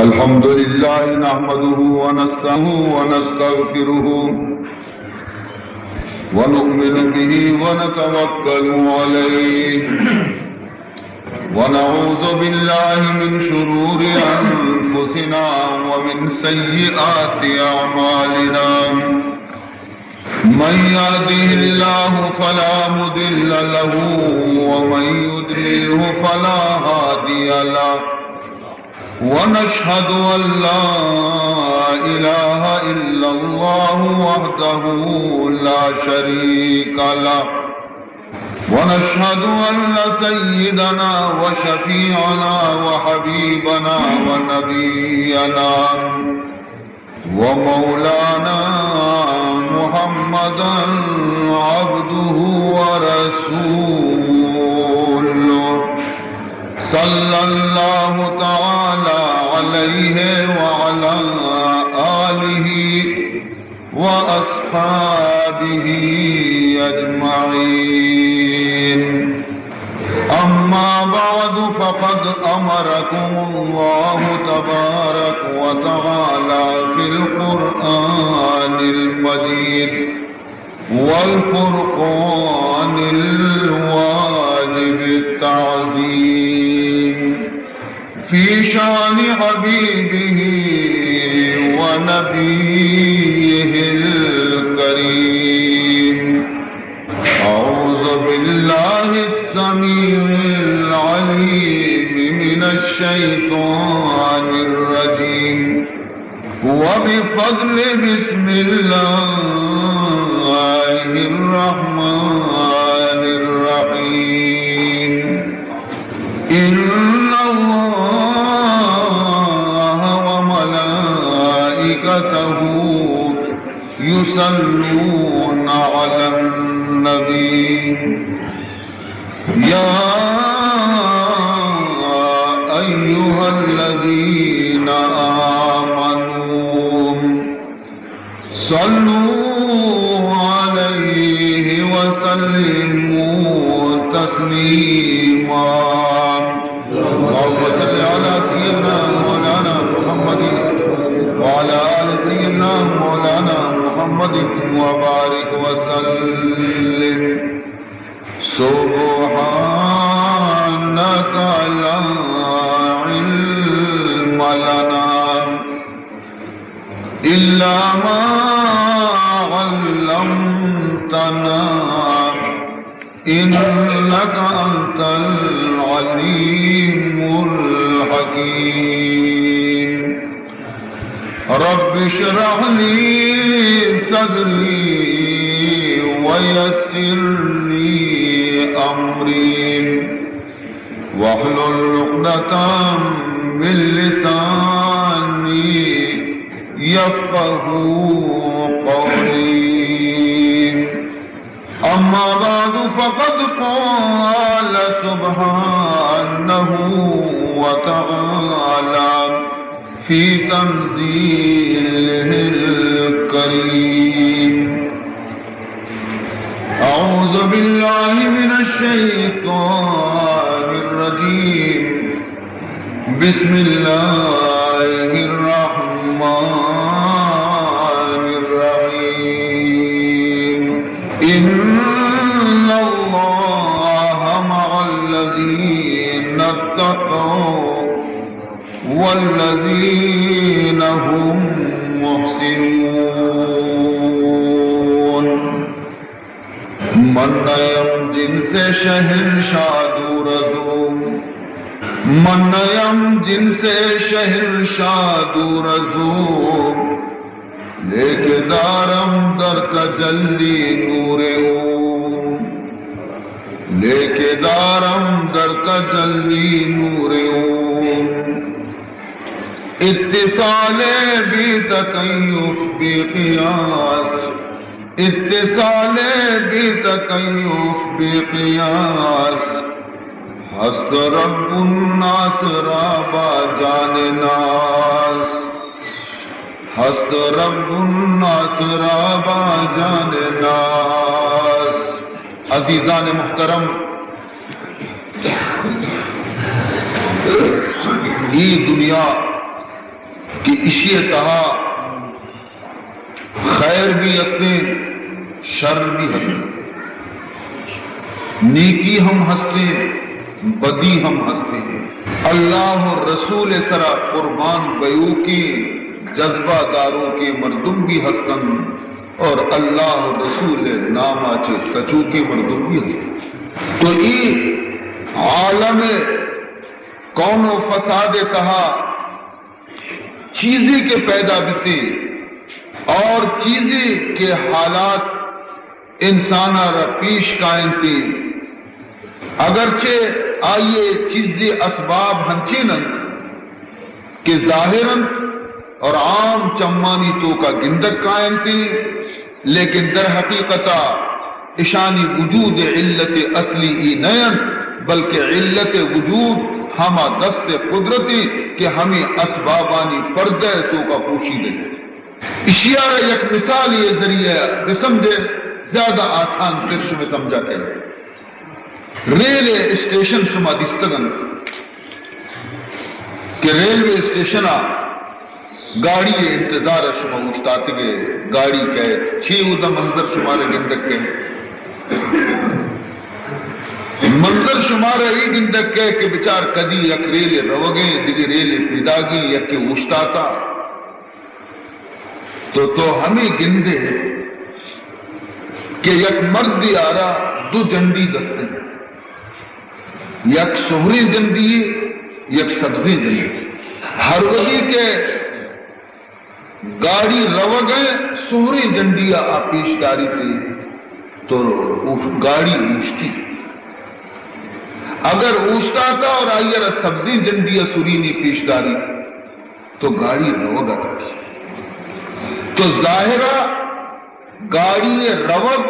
الحمد لله نحمده ونستعينه ونستغفره ونؤمن به ونتوكل عليه ونعوذ بالله من شرور أنفسنا ومن سيئات أعمالنا. من يهده الله فلا مضل له ومن يضلله فلا هادي له. ونشهد أن لا إله إلا الله وحده لا شريك له. ونشهد أن سيدنا وشفيعنا وحبيبنا ونبينا ومولانا محمدا عبده ورسوله، صلى الله تعالى عليه وعلى آله وأصحابه أجمعين. أما بعد، فقد أمركم الله تبارك وتعالى في القرآن المجيد والفرقان الواجب التعظيم في شأن حبيبه ونبيه الكريم. أعوذ بالله السميع العليم من الشيطان الرجيم. وبفضل بسم الله الرحمن الرحيم. إن الله وملائكته يصلون على النبي. يا أيها الذين آمنوا صلوا عليه وسلموا تسليما. اللهم صل على سيدنا مولانا محمد وعلى آل سيدنا مولانا محمد وبارك وسلم. سبحانك لا علم لنا إلا ما علمتنا إنك أنت العليم الحكيم. رب اشرح لي صدري ويسر لي أمري واحلل عقدة من لساني يفقهوا قولي. أما بعد، فقد قال سبحانه وتعالى في تنزيله الكريم: أعوذ بالله من الشيطان الرجيم. بسم الله الرحمن الرحيم. إن الله مع الذين اتقوا والذين هم محسنون. من نیم جنس شہنشاہ دور زو، من نیم جنس شہنشاہ دور زو، لیکہ دارم در تجلی نور او، لیکہ دارم در تجلی نور او۔ اتصال بی تکیف بی قیاس، اتصال بی تکیف بی قیاس، ہست رب الناس را با جان ناس، ہست رب الناس را با جان ناس۔ عزیزان محترم، اے دنیا کہ اشی ءِ تہا خیر بھی ہستیں، شر بھی ہستیں، نیکی ہم ہستیں، بدی ہم ہستیں۔ اللہ و رسول ءِ سرا قربان بیوکیں جذبہ داروکیں مردم بھی ہستن اور اللہ و رسول ءِ ناما چہ تچوکیں مردم بھی ہستن۔ تو اے عالم کون و فساد ءِ تہا چیزے کہ پیدا بیتیں اور چیزے کہ حالات انسان ءَ را پیش کاینتیں، اگرچہ آئی ءِ چیزے اسباب ہنچین انت کہ ظاہر انت اور عام چمانی توکا گندگ کاینتیں، لیکن در حقیقت ءَ اشانی وجود ءِ علت اصلی اے نہ انت، بلکہ علت وجود ہما دست قدرت انت کہ ہمے اسبابانی پردہ ءِ توکا پوشیدہ انت۔ اشی ءَ را یک مثالے ءِ ذریعہ ءَ بہ سمجھے، زیادہ آسان تر شمئے سمجھا کئیت۔ ریل ءِ اسٹیشن شما دیستگ انت کہ ریلوے اسٹیشن ءَ گاڑی ءِ انتظار ءَ شما اوشتاتگ ئے، گاڑی کئیت، چے اودا منظر شمارا گندگ کئیت؟ منظر شمارا اے گندگ کئیت کہ بچار کدی یک ریلے روگ ءَ انت، دگہ ریلے پیداگیں، یکے اوشتاتا۔ تو، تو ہمے گندے کہ یک مردے ءَ را دو جنڈی دست انت، یک سہریں جنڈی، یک سبزیں جنڈی۔ ہر وہدی کہ گاڑی روگ ءَ سہریں جنڈی ءَ آ پیش داریت، تو اوش-، گاڑی اوشتی۔ اگر اوشتاتا اور آئی ءَ را سبزیں جنڈی ءَ سرینی پیش داری، تو گاڑی روگ ءَ رہی۔ تو ظاہر ءَ گاڑی ءِ روگ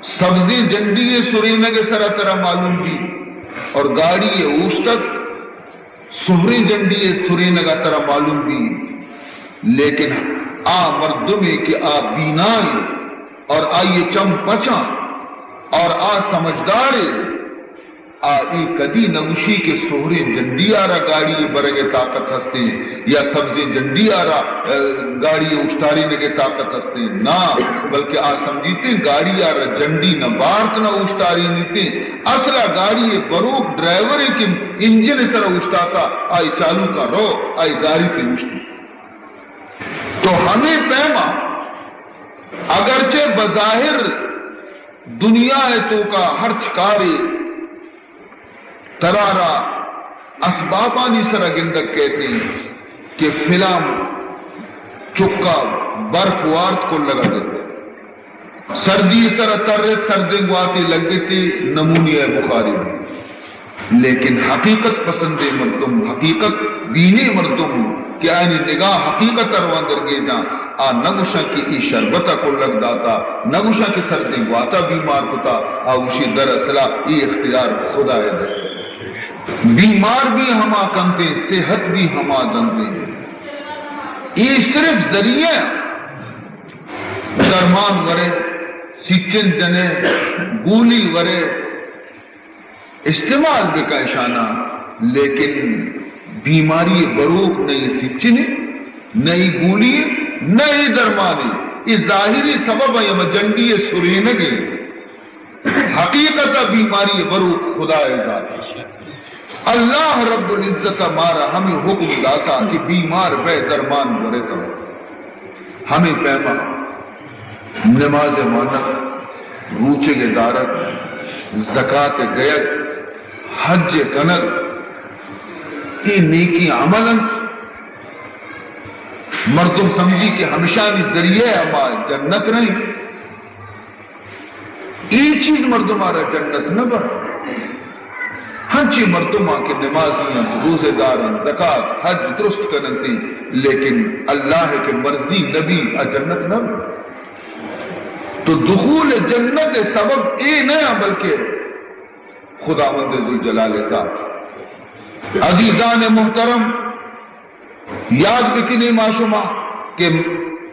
سبزیں جنڈی ءِ سرینگ ءِ سرا ترا معلوم بی اور گاڑی ءِ اوشتگ سہریں جنڈی ءِ سرینگ ءَ ترا معلوم بی، لیکن آ مردمے کہ آ بینا انت اور آئی ءِ چم پچاں اور آ سمجھدارے، آ اے کدی نہ گوشی کہ سہریں جنڈی ءَ را گاڑی ءِ برگ ءِ طاقت ہستیں یا سبزیں جنڈی ءَ را، ءَ، گاڑی ءِ اوشتارینگ ءِ طاقت ہستیں۔ نا، بلکہ آ سمجھیتیں گاڑی ءَ را جنڈی نہ بارت نہ اوشتارینیتیں۔ اصل ءَ گاڑی ءِ بروک ڈرائیور ءِ کہ انجن ءِ سرا اوشتاتا، آئی چالو کا رو، آئی داری پہ اوشتی۔ تو ہمے پیما اگرچہ بظاہر دنیا ءِ توکا ہرچ کارے ترا را اسبابانی سرا گندگ کئیتیں کہ فلاں چکا برف وارت کلگا گپت، سردی سرا ترت، سردیں گواتے لگتے، نمونیا بخاری۔ لیکن حقیقت پسندیں مردم، حقیقت بینیں مردم کہ آیانی نگاہ حقیقت ءَ روان درگیجاں، آ نہ گوشاں کہ اے شربت ءَ کلگ داتا، نہ گوشاں کہ سردیں گواتا بیمار کتا، آ گوشی دراصل ءَ اے اختیار خدا ءِ دست ءَ۔ بیمار بھی ہما کنتیں، صحت بھی ہما دنتیں۔ اے صرف ذریعہ، درمان ورے، سیچن جنے، گولی ورے، استعمال بکن اشانا، لیکن بیماری بروک نہ ای سچنے، نہ ای گولی، نہ ای درمانے۔ اے ظاہری سبب ء ہما جنڈی ء سرینگ ء۔ حقیقت ء بیماری بروک خدا ء ذات۔ اللہ رب العزت ء مارا ہمے حکم داتا کہ بیمار بئے درمان گورے تو۔ ہمے پیما نماز ء وانگ، روچگ ء دارگ، زکات ء دئیگ، حج ء کنگ، اے نیکیں عمل انت۔ مردم سمجھی کہ ہمشانی ذریعہ ء ما جنت رہیں۔ اے چیز مردم ء را جنت نہ بر۔ ہنچیں مردماں کہ نمازی انت، روزہ دار انت، زکات، حج درست کن انت، لیکن اللہ ء کہ مرضی نبی ء جنت نہ بر۔ تو دخول جنت ء سبب اے نہ بلکہ خداوند ذوالجلال ء ذات۔ عزیزان محترم، یاد بکنیں ما شما کہ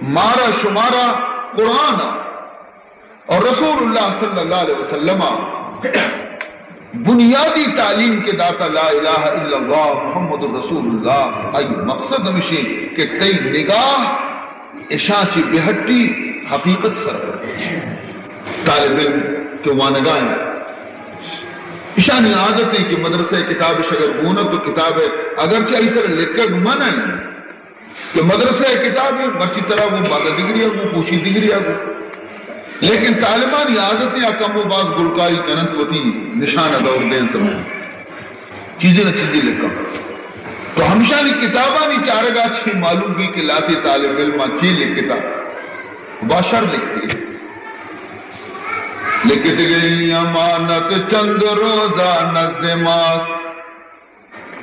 مارا شمارا قرآن ء اور رسول اللہ صلی اللہ علیہ وسلم ء بنیادی تعلیم کہ داتا لا الہ الا اللہ محمد رسول اللہ، آئی مقصد ہمیشیں کہ تئی نگاہ اشاں چہ بہٹی، حقیقت سر پر۔ طالب علم کہ وانگا ہیں، اشانی عادت ہے کہ مدرسہ کتاب اش اگر گون تو کتاب ہے، اگرچہ آئی سر لکھگ منع ہے، کہ مدرسہ ء کتابے، مرچی ترا گوں بازا دگریا گوں، پوشی دگریا گوں۔ لیکن طالبانی عادت یا کم و باز گلکاری کننت، وتی نشانہ دور دینت، چیزے نہ چیزے لکھاں۔ تو ہمشانی کتابانی چارگا چی معلوم بی کہ لاتے طالب علم چی لکھتا، باشر لکھتے۔ لکھتے گئی امانت چند روزہ نزد ماست،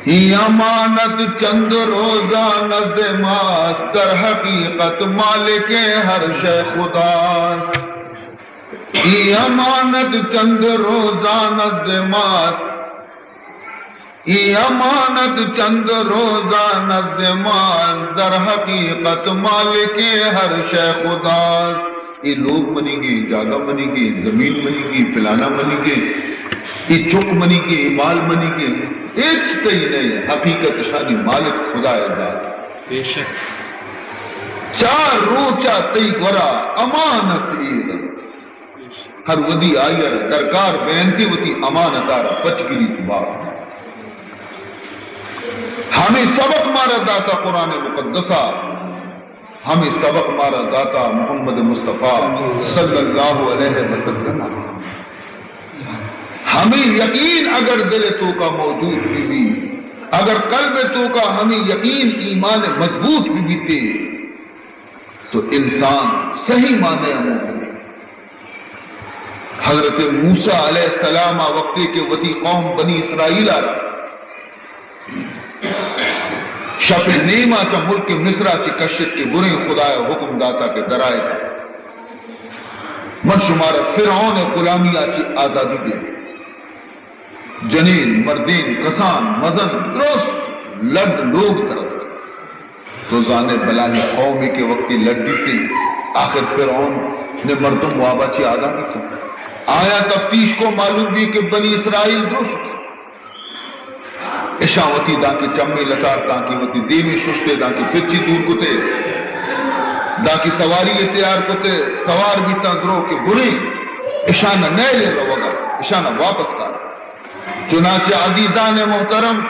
ای امانت چند روزہ نزد ماست، در حقیقت مالک ہر شے خداست۔ ای امانت چند روزہ نزد ماست، ای امانت چند روزہ نزد ماست، در حقیقت مالک ہر شے خداست۔ اے لوگ منیگیں، جاگہ منیگیں، زمین منیگیں، پلانا منیگیں، اے چک منیگیں، اے مال منیگیں، ہچ تئی نئے، حقیقت اشانی مالک خدا ء ذات۔ بے شک۔ چار روچا تئی گورا امانت ایر انت۔ ہر ودی آئی ء درکار بینتی وتی امانت ء را پچ گریت بار۔ ہمیں سبق مارا داتا قرآن مقدسہ۔ ہمیں سبق مارا داتا محمد مصطفیٰ صلی اللہ علیہ وسلم۔ ہمیں یقین اگر دل توکا موجود بی بی، اگر قلب توکا ہمیں یقین ایمان مضبوط بی بیتے، تو انسان صحیح معنی مومن۔ حضرت موسیٰ علیہ السلام آ وقتے کہ وتی قوم بنی اسرائیل آ را شپ نیما چہ ملک مصرا چہ کشت کہ بریں، خدایا حکم داتا کہ درائے کا۔ من شمارا فرعون غلامیا چہ آزادی دیں۔ جنین، مردین، کسان، مزن، درست لڈ لوگ ترت۔ تو زانے بلاہیں قومے کہ وقتی لڈیتے، آخر فرعون نے مردم وابا چہ آگاہ بیتو۔ آیا تفتیش کو معلوم بی کہ بنی اسرائیل درست۔ اشاں وتی دانکہ چمے لتار، دانکہ وتی دیمے ششتے، دانکہ پچی دور کتے، دانکہ سواری ء تیار کتے، سوار بیتاں درو کہ بریں، اشان ء نیلیں روگا، اشان ء واپس کار۔ چنانچہ عزیزان محترم،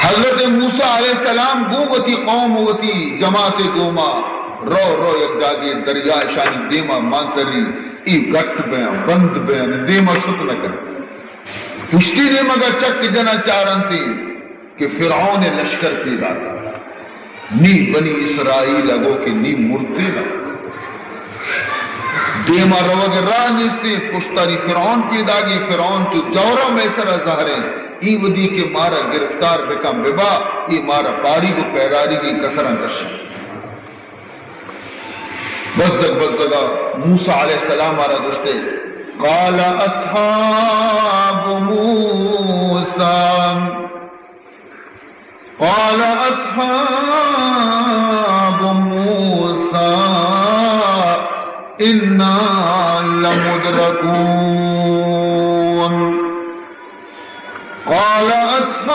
حضرت موسیٰ علیہ السلام گوں وتی قوم و وتی جماعت گوما رو رو یک جاگے دریا اشانی دیما مانتری، ای گٹ بیاں، بند بیاں، دیما شت نہ کنت۔ پشتی نیمگا چک جناں چارنتی کہ فرعون لشکر پیداک۔ نی بنی اسرائیل اگو کہ نی مرتے نہ۔ دیما روگ راہ نیستی، پشتانی فرعون پیداگی، فرعون چو جورا مئے سرا زہریں، ای ودی کہ مارا گرفتار بکن ببا، ای مارا پاری گو پیراری گی کسران کشی۔ بزگ بزگا موسیٰ علیہ السلام آرا گوشتے، قال اصحاب موسیٰ، قال اصحاب موسیٰ انا لمدرکون۔ قال اصحاب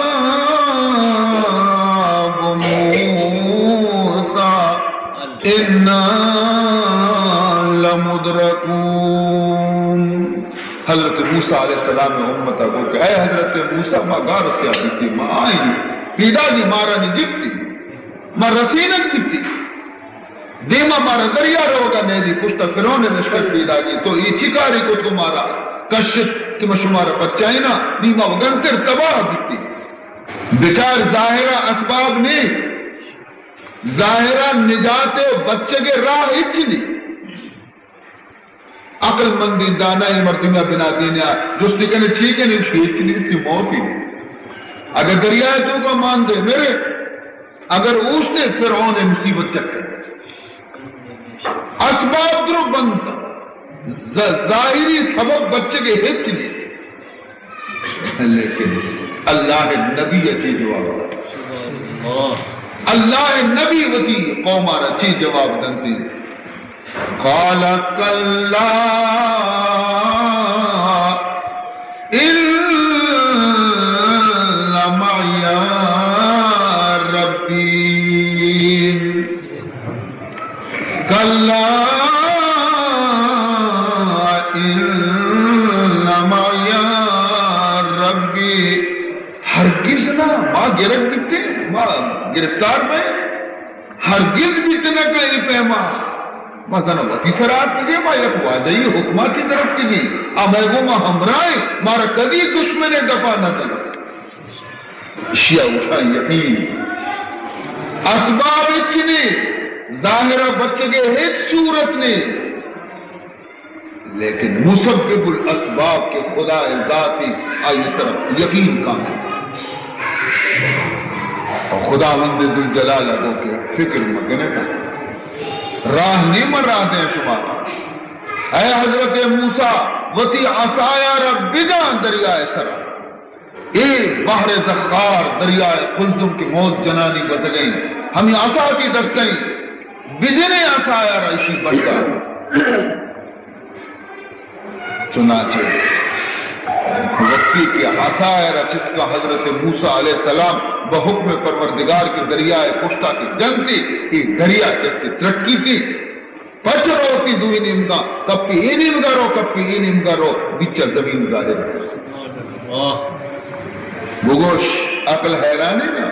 موسیٰ انا لمدرکون۔ حضرت موسیٰ علیہ السلام امتا گو کہ اے حضرت موسیٰ، ما گار سیا بیتی، ما آئیں پیدا دی، مارا نی گپتی، ما رسینگ بیتی۔ دیما مارا دریا روگا نیدی، پشتا فرعون لشکر پیداگی، تو اے چی کاری کو تو مارا کشت کہ ما شمارا بچائینا، نی ما وگنتر تباہ بیتی۔ بچار ظاہرا اسباب نے، ظاہرا نجات و بچگ راہ ہچ نی۔ عقل مندیں دانائیں مردمے ء بنا دینے ء جستی کنے چی کنے، ہچ نیستی، موتی۔ اگر دریا ء توکا مان دے مرے، اگر اوشتے فرعون ء مصیبت چکے۔ اسباب درو بند، ظ-، ظاہری سبب بچگے ہچ نیست۔ لیکن اللہ نبی ء چی جواب دنت؟ اللہ نبی وتی قوم ء را چی جواب دنت؟ قال کلا ان ما گرگ بیتیں، ما گرفتار بئیں، ہرگز بیت نہ کن اے پیما۔ ما زاناں وتی سرا اتکگیں، ما یک واجہی حکما چی در اتکگیں، آ مئے گوما ہمراہیں، مارا کدی دشمنے دپا نہ دنت۔ اشیا گوشاں یقین۔ اسباب ہچ نے، ظاہرا بچگے ہچ صورت نے، لیکن مسبب الاسباب کہ خدا ذاتی، آئی سر یقین کامل۔ اور خداوند ذوالجلال گو کہ فکر مکنے تا، راہ نی من راہ دیں شما۔ اے حضرت موسیٰ، وتی عصایا را بجاں دریائے سرا۔ اے بحر زخار، دریائے قلزم کہ موج جنانی گوزگئیں، ہمے عصا تی دستئیں، بجنے عصایا را اشی بڈا۔ چنانچہ وقتی کہ عصایا را چست کن، حضرت موسیٰ علیہ السلام بحکم پروردگار کہ دریائے پشتا کہ جنتی، اے دریا چست ترٹکی تی۔ پچ رو وتی دوئیں نیمگا، کپی اے نیمگا رو، کپی اے نیمگا رو، بچا زمین ظاہر۔ بگوش، عقل حیرانے نا،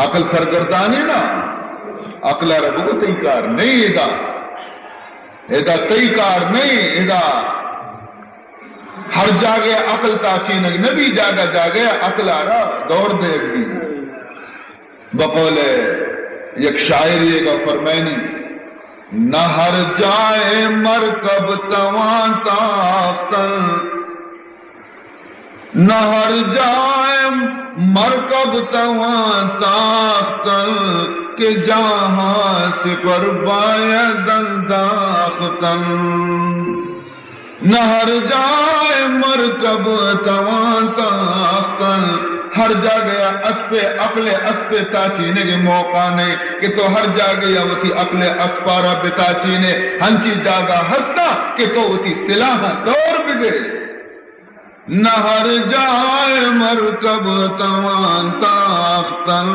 عقل سرگردانے نا، عقل را بگو تئی کار نہیں ادا، ادا تئی کار نہیں ادا۔ ہر جاگہ عقل تاچینگ نبی، جاگہ جاگہ عقل را دور دیگ بی۔ بقول یک شاعرے گا فرمائنی، نہ ہر جائے مرکب توان تاختن، نہ ہر جائے مرکب توان تاختن، کہ جاہاں سپر باید انداختن۔ نہ ہر جائے مرکب توان تاختن، ہر جاگہ اسپے، عقل اسپے تاچینگ موقع نہیں کہ تو ہر جاگہ یا وتی عقل اسپارا بتاچینے۔ ہنچی جاگہ ہستا کہ تو وتی سلاحاں دور بدے۔ نہ ہر جائے مرکب توان تاختن،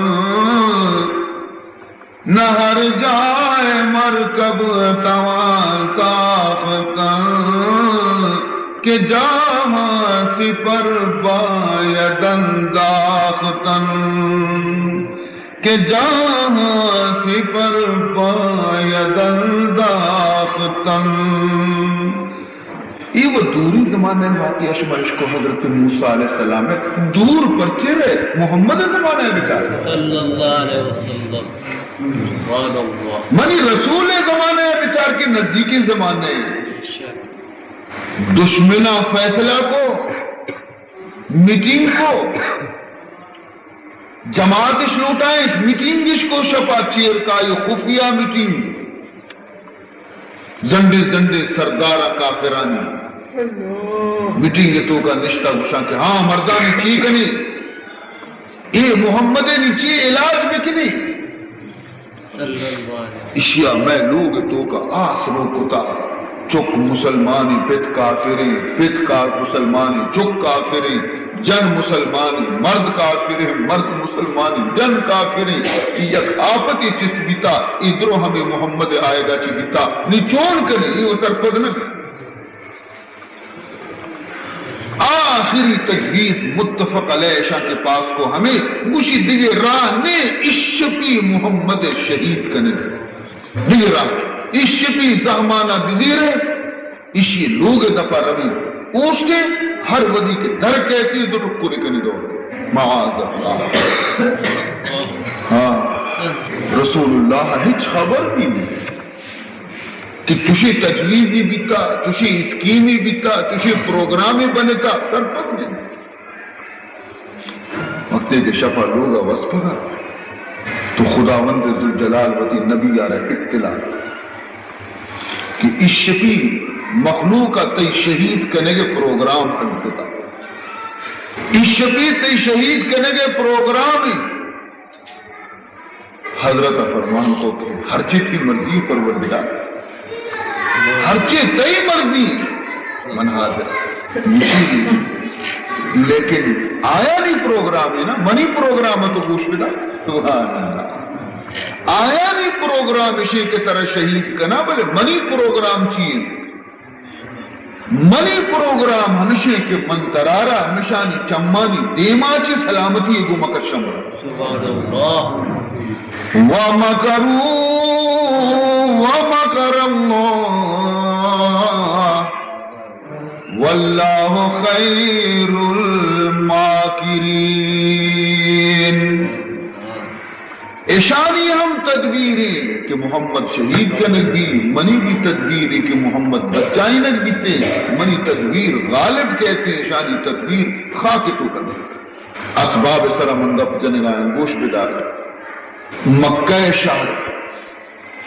نہ ہر جائے مرکب توان تاختن، کہ جاہاں سپر باید انداختن، کہ جاہاں سپر باید انداختن۔ اے و دوری زمانہ ء واقعہ، شما اشکو حضرت موسیٰ علیہ السلام ء دور پرچے رہے، محمد ء زمانہ ء بچار۔ صلی اللہ علیہ وسلم۔ سبحان اللہ۔ منی رسول ء زمانہ ء بچار کہ نزدیکیں زمانہ ء۔ دشمنا فیصلہ کو، میٹنگ کو، جماعت اش لوٹائیں، میٹنگ اش کو، شپا چیر کائی، خفیہ میٹنگ۔ زنڈیں زنڈیں سردار ء کافرانی میٹنگ ء توکا نشتہ، گوشاں کہ ہاں مردانی چی کنی، اے محمد ء نی چی علاج بکنی۔ اشیا مئے لوگ ء توکا آس رو کتا، چک مسلمانی پت کافریں، پت کا مسلمانی چک کافریں، جن مسلمانی، مرد کافریں، مرد مسلمانی، جن کافریں۔ اے یک آپتے چست بیتا، اے درو ہمے محمد آیگا چی بیتا، نی چون کنی، اے و سرپد نہ بی۔ آخری تجویز متفق علیہ اشاں کہ پاس کو ہمے، گوشی دگہ راہ نے، اشپی محمد شہید کنے، دگہ راہ، اشپی زہمانا بزیرے، اشی لوگ ء دپا رویں، اوشتیں، ہر ودی کہ در کیتی دو ٹکرے کنی دور دے۔ معاذ اللہ۔ ہاں، رسول اللہ ہچ خبر بھی نہیں کہ چشی تجویزی بیتا، چشی اسکیمی بیتا، چشی پروگرامی بنتا، سرپد نہیں۔ وقتے کہ شپا لوگا وسپگا تو خداوند ذوالجلال وتی نبی آرا اطلاع دات کہ اشپی مخلوق ء تئی شہید کنگ ء پروگرام اڈ کتا، اشپی تئی شہید کنگ ء پروگرام ء۔ حضرت ء فرمان کو کہ ہرچی تئی مرضی پروردگار، ہرچی تئی مرضی، من حاضر۔ لیکن آیانی پروگرام ہے نا، منی پروگرام تو گوش بدا۔ سبحان اللہ۔ آیانی پروگرام اشی کہ ترا شہید کنا، بلے منی پروگرام چی ہے؟ منی پروگرام ہمیش انت کہ من ترارا ہمیشانی چمانی دیما چہ سلامتی ءَ گوں مکشم۔ سبحان اللہ۔ ومكروا ومكر الله والله خير الماكرين۔ اشانی ہم تدبیر انت کہ محمد شہید کنگ بی، منی بھی تدبیر انت کہ محمد بچائینگ بیتے، منی تدبیر غالب کئیت، اشانی تدبیر خاک ءِ توکا۔ اسباب ءِ سرا من گپ جنگا آں، گوش بدار۔ مکہ شہر،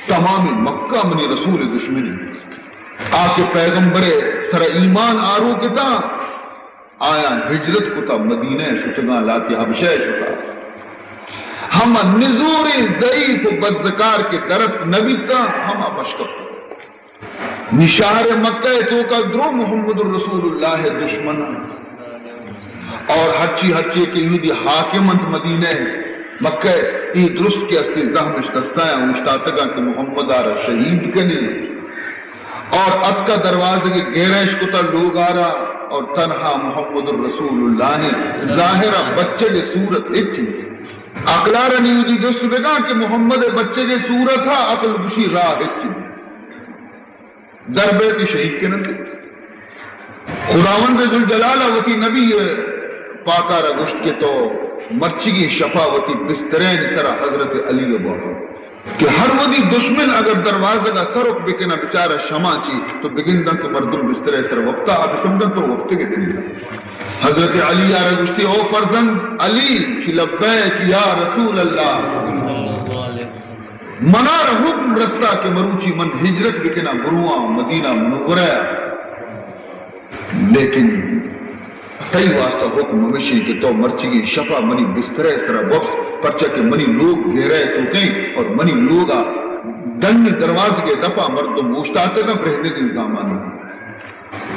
تمام مکہ منی رسول ءِ دشمن انت۔ آ کہ پیغمبر ءِ سرا ایمان آروک اتاں، آیاں ہجرت کتا، مدینہ ءَ شتگاں، لہتے حبشہ ءَ شتا۔ ہما نزوریں ضعیف و بزکار کہ درست نہ بیتاں، ہما پشکپت۔ نی شہر مکہ ءِ توکا درو محمد الرسول اللہ ءِ دشمن انت۔ اور ہرچی ہرچی کہ ایہودی حاکم انت مدینہ ءِ، مکہ ءِ، اے درست کہ استی زہمش دستایاں اوشتاتگاں کہ محمد ءَ را شہید کنی۔ اور اتکا دروازگ ءِ گیرش کتا لوگ ءَ را، اور تنہا محمد الرسول اللہ ظاہر ءَ بچگ ءِ صورت ہچ انت۔ عقل ءَ را نی ایہودی جست بکن کہ محمد ءِ بچگ ءِ صورت ءَ عقل گوشی راہ ہچ انت۔ در بیت شہید کننت۔ خداوند ذوالجلال ءَ وتی نبی پاک ءَ را گوشت کہ تو مرچیگیں شپا وتی بسترانی سرا حضرت علی ءَ بوان کہ ہر وتی دشمن اگر دروازگ ءَ سرک بکناں بچارا شما چی تو بگنداں کہ مردم بستر ءِ سرا وپتا، آ بسمجھاں تو وپتگ ءِ دنیا۔ حضرت علی ءَ را گوشتی، او فرزند علی، کہ لبیک یا رسول اللہ۔ منا را حکم رستا کہ مروچی من ہجرت بکناں برواں مدینہ منورہ ءَ، لیکن تئی واسطہ حکم ہمیش انت کہ تو مرچیگیں شپا منی بستر ءِ سرا وپس، پرچا کہ منی لوگ گہرہ ءِ توکیں اور منی لوگ ءَ ڈنی دروازگ ءِ دپا مردم اوشتاتگاں برہنگیں زامانی۔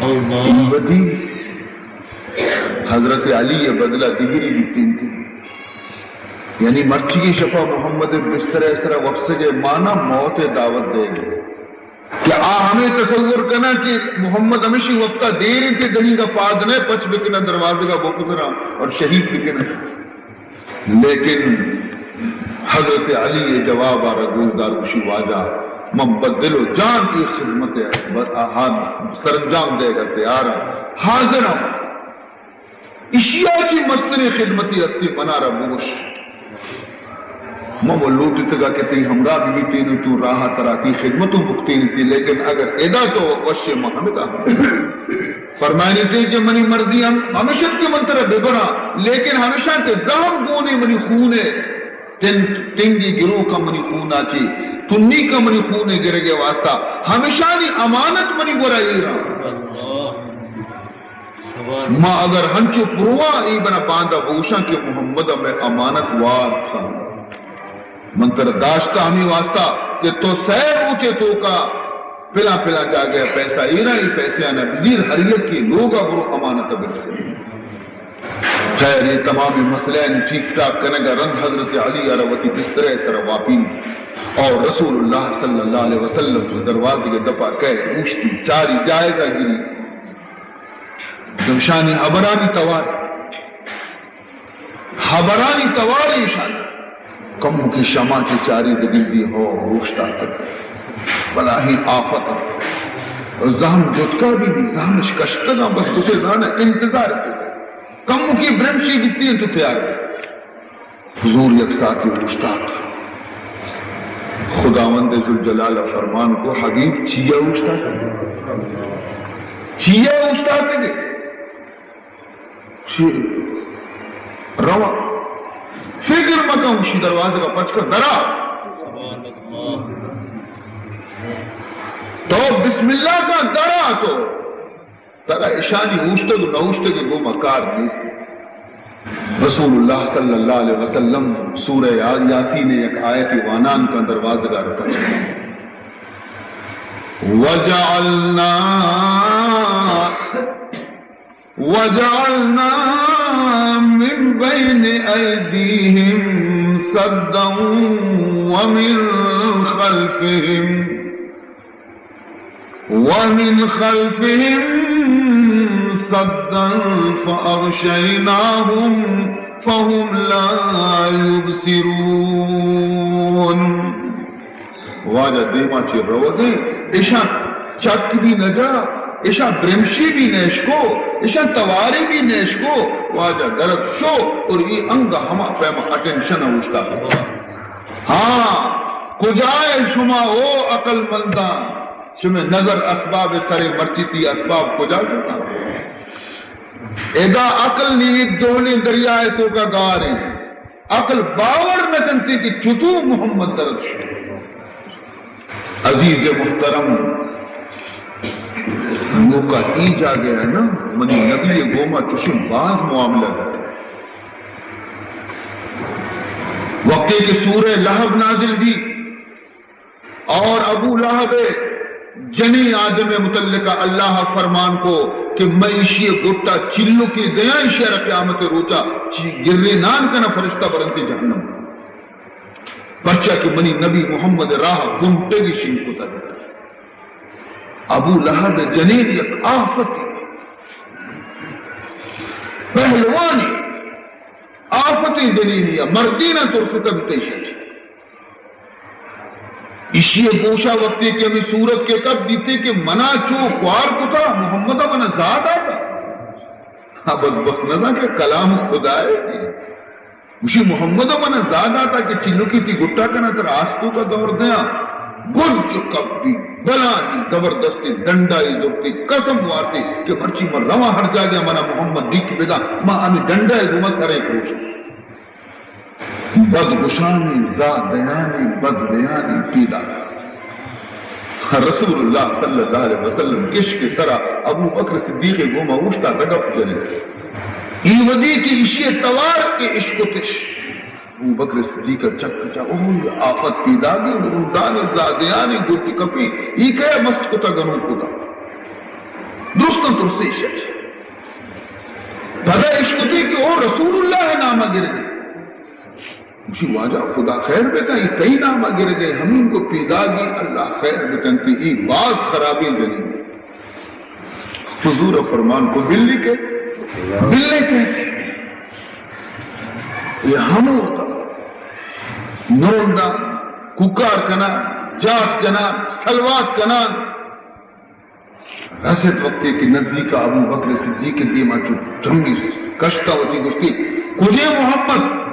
اللہ۔ اے وتی حضرت علی ءِ بدلا دگری بیتیں کہ یعنی مرچیگیں شپا محمد ءِ بستر ءِ سرا وپسگ ءِ مانا موت ءِ دعوت دیگ ءِ۔ کہ آ ہمے تصور کناں کہ محمد ہمیشی وپتا دیر انت، دنیگا پاد نہ پچ بکناں، دروازگا بکتراں اور شہید بکناں۔ لیکن حضرت علی ءِ جواب ءَ را گوشدار، گوشی، واجہ، من بدل و جان ای خدمت ءَ سرانجام دیگ ءَ تیار آں، حاضر آں۔ ایشی ءَ چی مستریں خدمتی ہستی منا را بگوش۔ من و لوٹتگا کہ تئی ہمراہ ببیتین و چون راہ ءَ ترا تئی خدمت و بکتینتی، لیکن اگر ادا تو وش ئے، من ہمدا ہم۔ فرمائنیتی کہ منی مرضی ہم ہمیش انت کہ من ترا ببراں، لیکن ہمیشاں کہ زہم گونے منی خون ءِ تن-، تنگی گروکاں منی خون ءَ چی تنیکاں منی خون ءِ گرگ ءِ واسطہ ہمیشانی امانت منی گورا ایراں۔ ما اگر ہنچو پرواں اے بنا باندا بگوشاں کہ محمد ءَ مئے امانت وار کن۔ من ترا داشتہ ہمے واسطہ کہ تو سئے روچے توکا پلاں پلاں جاگہ ءَ پیسہ ایراں، اے پیسہ آناں بزیر، ہر یکے لوگ ءَ برو امانت ءَ برسے۔ خیر، اے تمامیں مسئلہ آنی ٹھیک ٹھاک کنگ ءَ رند حضرت علی ءَ را وتی بستر ءِ سرا واپینت اور رسول اللہ صلی اللہ علیہ وسلم چہ دروازگ ءِ دپا کئے اوشتی، چاری، جائزہ گری۔ دمشانی ہبرانی توار، ہبرانی توار ایشان۔ کمکے شما چہ چاری بگندی ہو اوشتاتگ۔ بلاہیں آفت انت۔ زہم جتکا بی بی، زہمش کشتگاں، بس گوشے زاناں انتظار بیت۔ کمکے برمشی بیتی انت تو تیار بی۔ حضور یک ساعتے اوشتات۔ خداوند ذوالجلال ءَ فرمان کو، حبیب چیا اوشتات؟ چیا اوشتاتگے؟ شیر رواں۔ فکر مکن، شی دروازگ ءَ پچ کن، درا۔ تو بسم اللہ کن، درا تو۔ ترا اشانی اوشتگ و نہ اوشتگ ءِ گوما کار نیست۔ رسول اللہ صلی اللہ علیہ وسلم سورہ یا-، یاسین ءِ یک آیتے وانان کن، دروازگ ءَ را پچ کن۔ وجعلنا وجعلنا من بين أيديهم سدا ومن خلفهم، ومن خلفهم سدا فأغشيناهم فهم لا يبصرون۔ واجہ دیما چہ روگے، اشاں چک بھی نہ جا، اشاں برمشی بھی نیشکو، اشاں تواری بھی نیشکو۔ واجہ درت شو اور ای انگا ہما پیما اٹینشن اوشتا۔ ہاں، کجائے شما او عقل مندان؟ شمے نظر اسباب سرے، مرچی تی اسباب کجا شتاں؟ ادا عقل نی ایک جہلیں دریائے توکا گار انت۔ عقل باور نہ کنتی کہ چتو محمد درد شد۔ عزیز محترم، نوکا ای جاگہ ہے نا، منی نبی گوما چشیں باز معاملہ بیتا۔ وقتی کہ سورہ لہب نازل بھی، اور ابو لہب جنیں آدم متعلقہ اللہ فرمان کو کہ من ایشی گٹا چلکے دیاں، ایشی را قیامت روچا چی گرے نان کنا فرشتہ برنتے جہنم۔ پرچا کہ منی نبی محمد راہ گنٹگی شین کتا۔ ابو لہب جنین یک آفتی، پہلوانی آفتی جنینی، مردین ترستا بیتے شد۔ ایشی گوشا وقتی کہ ہمیں صورت کے کپ دیتے کہ منا چو خوار کتا، محمد منا زاد آتا۔ ہاں، بدبخت نہ زان کہ کلام خدا ہے۔ گوشی، محمد منا زاد آتا کہ چلکی تی گٹا کنا تر آستو کا دور دیاں۔ گرج کپ دی، بلانی زبردستی ڈنڈائی زرتی، قسم وارتی کہ مرچی من رواں ہر جاگہ منا محمد دیکھ بدا، ما ہمیں ڈنڈائی گوما سرے پروشت۔ بد گشانی، زادیانی، بد دیانی پیدا۔ رسول اللہ صلی اللہ علیہ وسلم کشک سرا ابو بکر صدیق گوما اوشتا گپ جنے۔ ای ودی کہ اشی توار کے اشکتش۔ ابو بکر صدیق چک چا، او آفت پیدا گی، مردان زادیانی گرج کپی، ای کہ مست کتا گنو کتا۔ درستاں ترسی شش۔ پدا اشکتی کہ او رسول اللہ نامہ گرگے۔ گوشی، واجہ خدا خیر بکن، ای تئی نامہ گرگے، ہمین کو پیداگی، اللہ خیر بکن، تی ای باز خرابیں جنین۔ حضور فرمان کو، بلی کے، بلی کے۔ یہ ہمو نرنڈا کوکار کنا، جات جنا، سلوات کنا۔ رسیت وقتے کہ نزدیک ابو بکر صدیق دیما چو جنگی کشتا وتی گوشتی، کجے محمد؟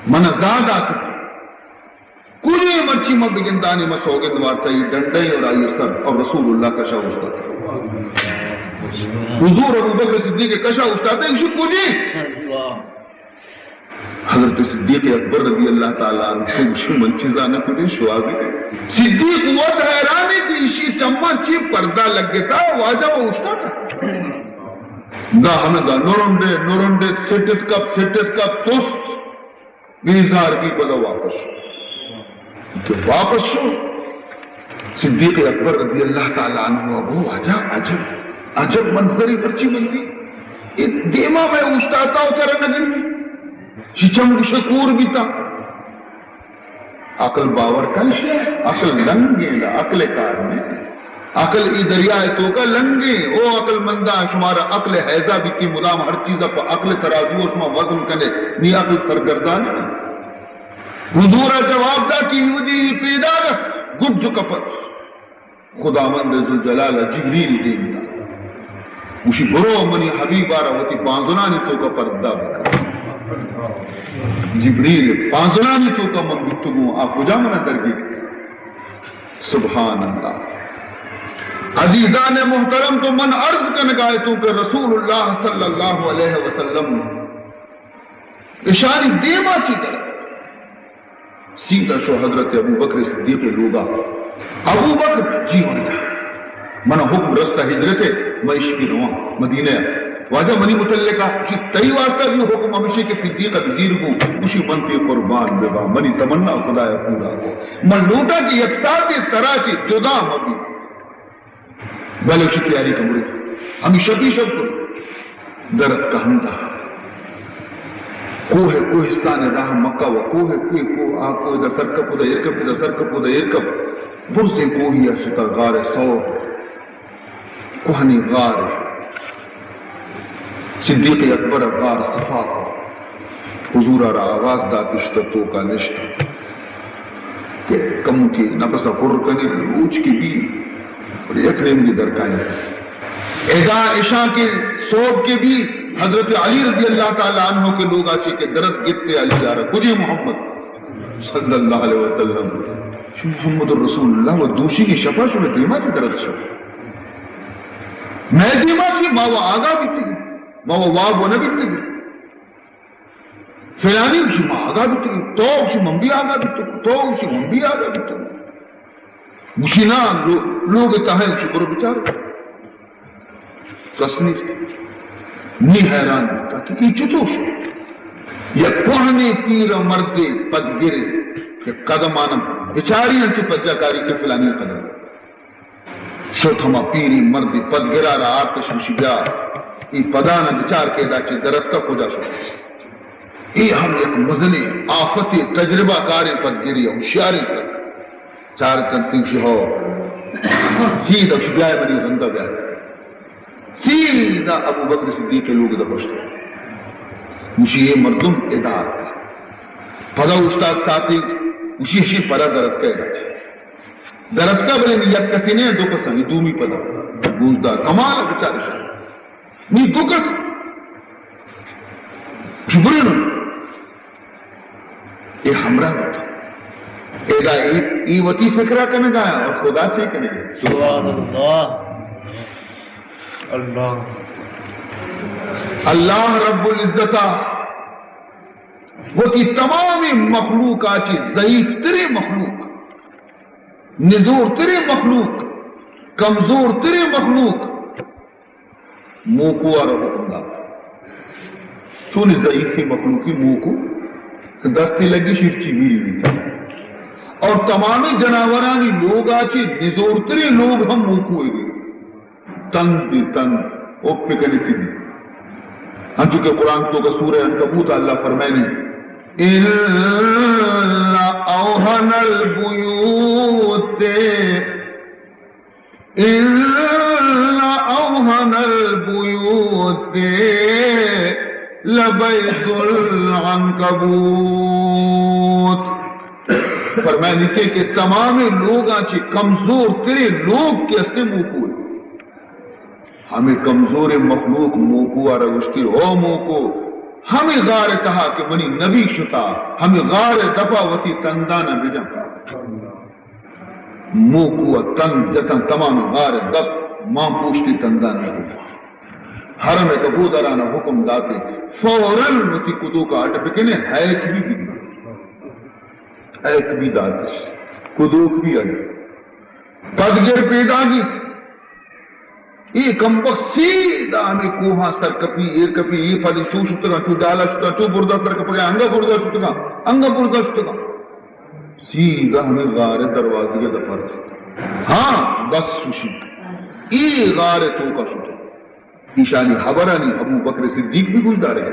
من زاد آت۔ کجے؟ مرچی من بگندانی، من سوگند وارتا ای ڈنڈے اور آئی سر اور رسول اللہ کشا اوشتاتے۔ حضور ابو بکر صدیق کشا اوشتاتے، ایشی کجے؟ حضرت صدیق اکبر رضی اللہ تعالی عنہ گوشی، من چیزا نہ کجے شوازی۔ صدیق وت حیران ہے کہ ایشی چماں چی پردہ لگتا، واجہ وہ اوشتاتا۔ دا ہمیں دا نرنڈے، نرنڈے، سٹت کپ، سٹت کپ، تست۔ بیزار بی، پدا واپس شو۔ کہ واپس شو، صدیق اکبر رضی اللہ تعالی عنہ گو، واجہ، عجب، عجب منظری پرچی بندی۔ اے دیما میں اوشتاتا و ترا نگندی۔ چی چم گوشے کور بیتا۔ عقل باور کن شے، عقل لنگیں دا، عقل کار نہیں۔ عقل ای دریائے توکا لنگیں۔ او عقل منداں، شمارا عقل حیضہ بیتی، مدام ہر چیز پہ عقل ترازو شما وزن کنے، نی عقل سرگردان کن۔ حضور ء جواب دا کہ ایودی پیداگ گج کپت۔ خداوند ذوالجلال ء جبریل دیم دا۔ گوشی، برو منی حبیب آرا وتی پانزلانی توکا پردہ بکن۔ جبریل، پانزلانی توکا من بیتگوں، آ کجا منا درگی؟ سبحان اللہ۔ عزیزان محترم، تو من عرض کنگا اتوں کہ رسول اللہ صلی اللہ علیہ وسلم اشانی دیما چی در سیدھا شو حضرت ابو بکر صدیق لوگا۔ ابو بکر، جی واجہ، من حکم رستہ ہجرت ہے، من اشکی رواں مدینہ۔ واجہ منی متعلقہ، جی تئی واسطہ بھی حکم ہمیشہ کہ صدیق بزیر کو، اسی من تے قربان ببا، منی تمنا خدا پورا کو۔ من لوٹا کہ یک ساعت ترا چی جدا مبی۔ بلے چی تیاری کمرے، ہمیں شپی شپ کو درت کا ہمدا۔ کوہ، کوہستان راہ مکہ و کوہ، کوہ، کوہ، آ کوہ دا سرکپ دا ایرکپ، دا سرکپ دا ایرکپ۔ برزیں کوہی اشتا غار ثور۔ کوہنیں غار، صدیق اکبر ءَ غار صفا کو، حضور ءَ را آواز دات، اشتہ توکا نشت کہ کموکے نفس ءَ پر کنے، روچ کہ بی، یک نیمگے درکائیں۔ ادا اشاں کہ سہب کہ بی، حضرت علی رضی اللہ تعالی عنہ کہ لوگا چے کہ درت گپتے، علی یار کجے محمد صلی اللہ علیہ وسلم۔ شو محمد رسول اللہ و دوشی کی شپا شو دیما چے درت شو۔ مئے دیما چے ما و آگاہ بیتگی، ما و واب و نہ بیتگی۔ فلانی گوشی ما آگاہ بیتگی، تو گوشی من بھی آگاہ بیتگی، تو گوشی من بھی آگاہ بیتگی۔ گوشی نا، لو-، لوگ تہا انچو برو بچار، کس نیست۔ نی حیران بوتا کہ ای چطور شو؟ یک کوہنیں پیر مردے پدگرے کہ قدمانا بچاری انچو پجا کاری کہ فلانی قدم۔ شت ہما پیریں مردے پدگرا را آرتش، گوشی بیا، ای پدانا بچار کہ ادا چے درتکا کجا شت۔ ای ہم یک مزنیں آفتے، تجربہ کاریں پدگرے، ہوشیاریں سر۔ چار کنت، گوشی ہو۔ سیدھا گوشی بیا منی رندا بیا۔ سیدھا ابو بکر صدیق لوگ دا پشت۔ گوشی اے مردم ادا آتکا۔ پدا اوشتات ساتے، گوشی ہشی پدا درتکا ادا چے۔ درتکا بلے نی یک کسے نہ، دو کسانی، دومی پدا۔ گوشدار کمال بچارے شاہ۔ نی دو کس۔ گوشی برے نو۔ اے ہمراہ بوت۔ ادا ای، ای وتی فکرا کنگا اور خدا چے کنگا۔ سبحان اللہ۔ اللہ۔ اللہ رب العزت وتی تمام مخلوق آ چے ضعیف تریں مخلوق، نزور تریں مخلوق، کمزور تریں مخلوق، موکو آ را حکم دات۔ چونی ضعیفیں مخلوقی موکو، دستی لگی شرچی میری بیتا۔ اور تمامی جناورانی لوگا چے نزورتریں لوگ ہم موکو ہے۔ تند دی تند، اوپی کنی سیدھی۔ انچو کہ قرآن توکا سورہ عنکبوت اللہ فرمائنی، ان اوہن البیوت، ان اوہن البیوت لبیت العنکبوت۔ فرمائنی کہ، کہ تمام لوگاں چے کمزور تریں لوگ کہ استے موکو ہے۔ ہمے کمزوریں مخلوق موکو آ را گوشتی، ہو موکو، ہمے غار تہا کہ منی نبی شتا، ہمے غار دپا وتی تندانا بجن۔ موکو ء تن جتاں، تمام غار دپ مان پوشتی تندان نہ بوت۔ حرم ء کپودارانا حکم داتے، فوراً وتی کدوک ء اڈ بکنے، ہیک بھی بکنے۔ ہیک بھی داتش، کدوک بھی اڈ۔ پدگر پیداگی، اے کمبخت سیدھا ہمے کوہاں سر کپی، ایر کپی، اے پد چو شتگاں، چو ڈالا شتگاں، چو برزا سر کپگا، انگا برزا شتگاں، انگا برزا شتگاں۔ سیدھا ہمے غار ء دروازگ ء دپا رست۔ ہاں، بس گوشی، اے غار ء توکا شتگ۔ ایشانی حبرانی ابو بکر صدیق بھی گوش دارگ ء،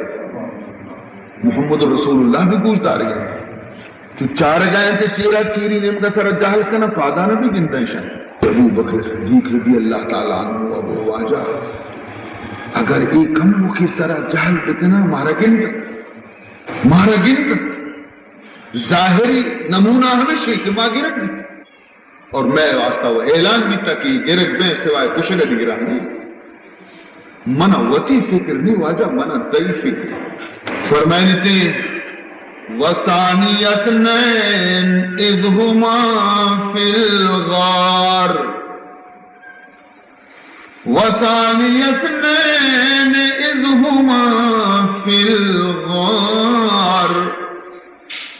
محمد رسول اللہ بھی گوش دارگ ء۔ تو چارگا انت چیرا، چیری نیمگا سرا جہل کنا، پادانا بھی گنداں ایشان۔ ابو بکر صدیق رضی اللہ تعالی عنہ، ابو واجہ، اگر اے کموکے سرا جہل بکنا، مارا گند، مارا گند۔ ظاہری نمونہ ہمیش انت کہ ما گرگ بیت اور مئے واسطہ وہ اعلان بیتا کہ گرگ بیں، سوائے کشگ ء دگہ راہ نہیں۔ من وتی فکر نہیں واجہ، من تئی فکر۔ فرمائنتے، وثانی اثنین اذ هما فی الغار۔ وثانی اثنین اذ هما فی الغار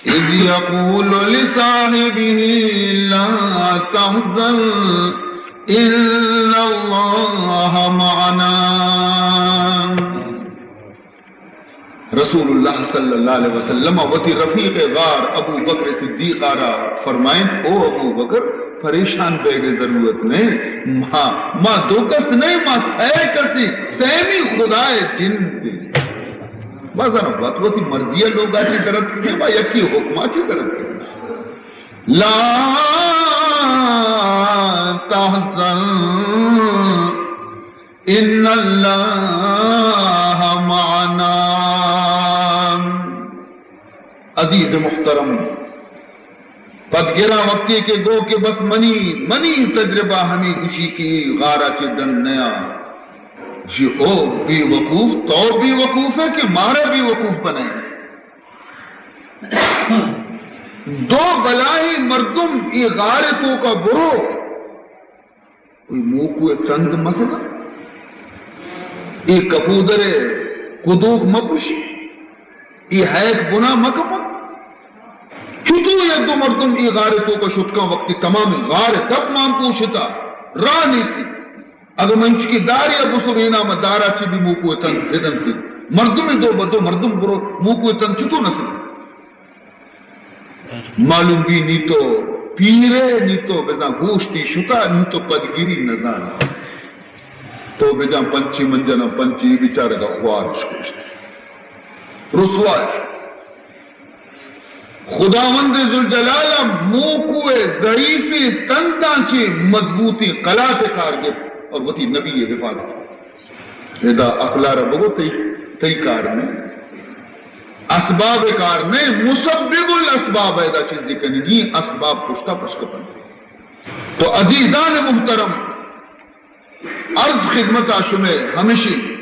اذ یقول لصاحبه لا تحزن ان اللہ معنا۔ رسول اللہ صلی اللہ علیہ وسلم وتی رفیق غار ابو بکر صدیق ء را فرمائنت، او ابو بکر، پریشان بیگ ء ضرورت نہیں، ما، ما دو کس نہیں، ما سئے کسی، سیمی خدائے جند۔ بازانا وت وتی مرضی ء لوگا چی درت کہ ما یکی حکما چی درت کہ۔ لا تحزن ان اللہ معنا۔ عزیز محترم، پدگراں وقتی کہ گو کہ بس منی، منی تجربہ ہمے گوشی کہ اے غارا چہ ڈن نیا۔ جی او بے وقوف، تو بے وقوف ہے کہ مارا بے وقوف بنائے؟ دو بلاہیں مردم اے غار توکا برو، کوئی موکو ء تند مسنا، اے کپودر ء کدوک مپوشی، اے ہیک بنا مکپا۔ چتو یک دو مردم اے غار توکا شتکاں، وقتی تمامی غار دپ مان پوشتا، راہ نیستی۔ اگہ من چکی داری ء بسو، اے نام دارا چی بھی موکو ء تند زدنتی۔ مردم دو بدو مردم برو، موکو ء تند چتو نسل؟ معلوم بی نی تو پیرے، نی تو بزاں گوشتی شتا، نی تو پدگیری نزان۔ تو بجان پنچی من جناں پنچی، بیچارگا خوار اش گوشت۔ رسوا اش۔ خداوند ذوالجلال ء موکو ء ضعیفیں تنداں چہ مضبوطیں قلات ء کار گپت اور وتی نبی ء حفاظت۔ ادا عقل ء را بگو تئی، تئی کار نہ، اسباب ء کار نہ، مسبب الاسباب ء ادا چیزے کنگی، اسباب پشتا پشکپن۔ تو عزیزان محترم، عرض خدمت ء شمئے ہمشی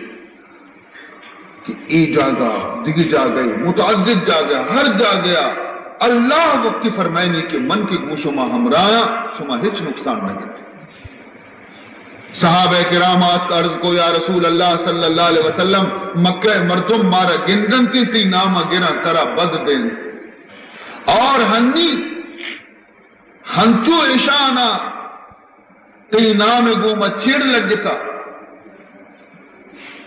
کہ اے جاگہ، دگہ جاگہ، متعدد جاگہ، ہر جاگہ اللہ وقتی فرمائنی کہ من کہ گوں شما ہمراہ، شما ہچ نقصان نہ گندے۔ صحابہ کرام آتک عرض کو، یا رسول اللہ صلی اللہ علیہ وسلم، مکہ مردم مارا گندنتی، تئی نام گراں ترا بد دینت۔ اور ہنی ہنچو اشانا تئی نام گوما چڑ لگتا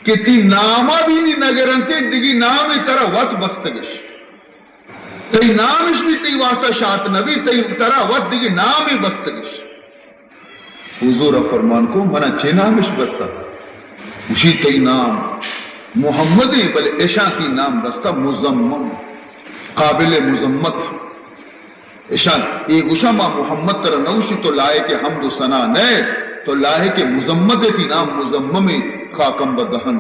کہ تئی ناما بھی نی نگرنتے، دگی نام ترا وت بستگش۔ تئی نامش بھی تئی واسطہ شات نبی، تئی ترا وت دگی نام بستگش۔ حضور ء فرمان کو، منا چے نامش بستا؟ گوشی، تئی نام محمد ایں، بلے اشاں تئی نام بستا مذمم، قابل مذمت۔ اشاں اے گوشاں، ما محمد ترا نہ گوشی، تو لائق حمد و ثنا نئے، تو لائق مذمت ئے، تئی نام مذمم ایں، خاکم بدہن،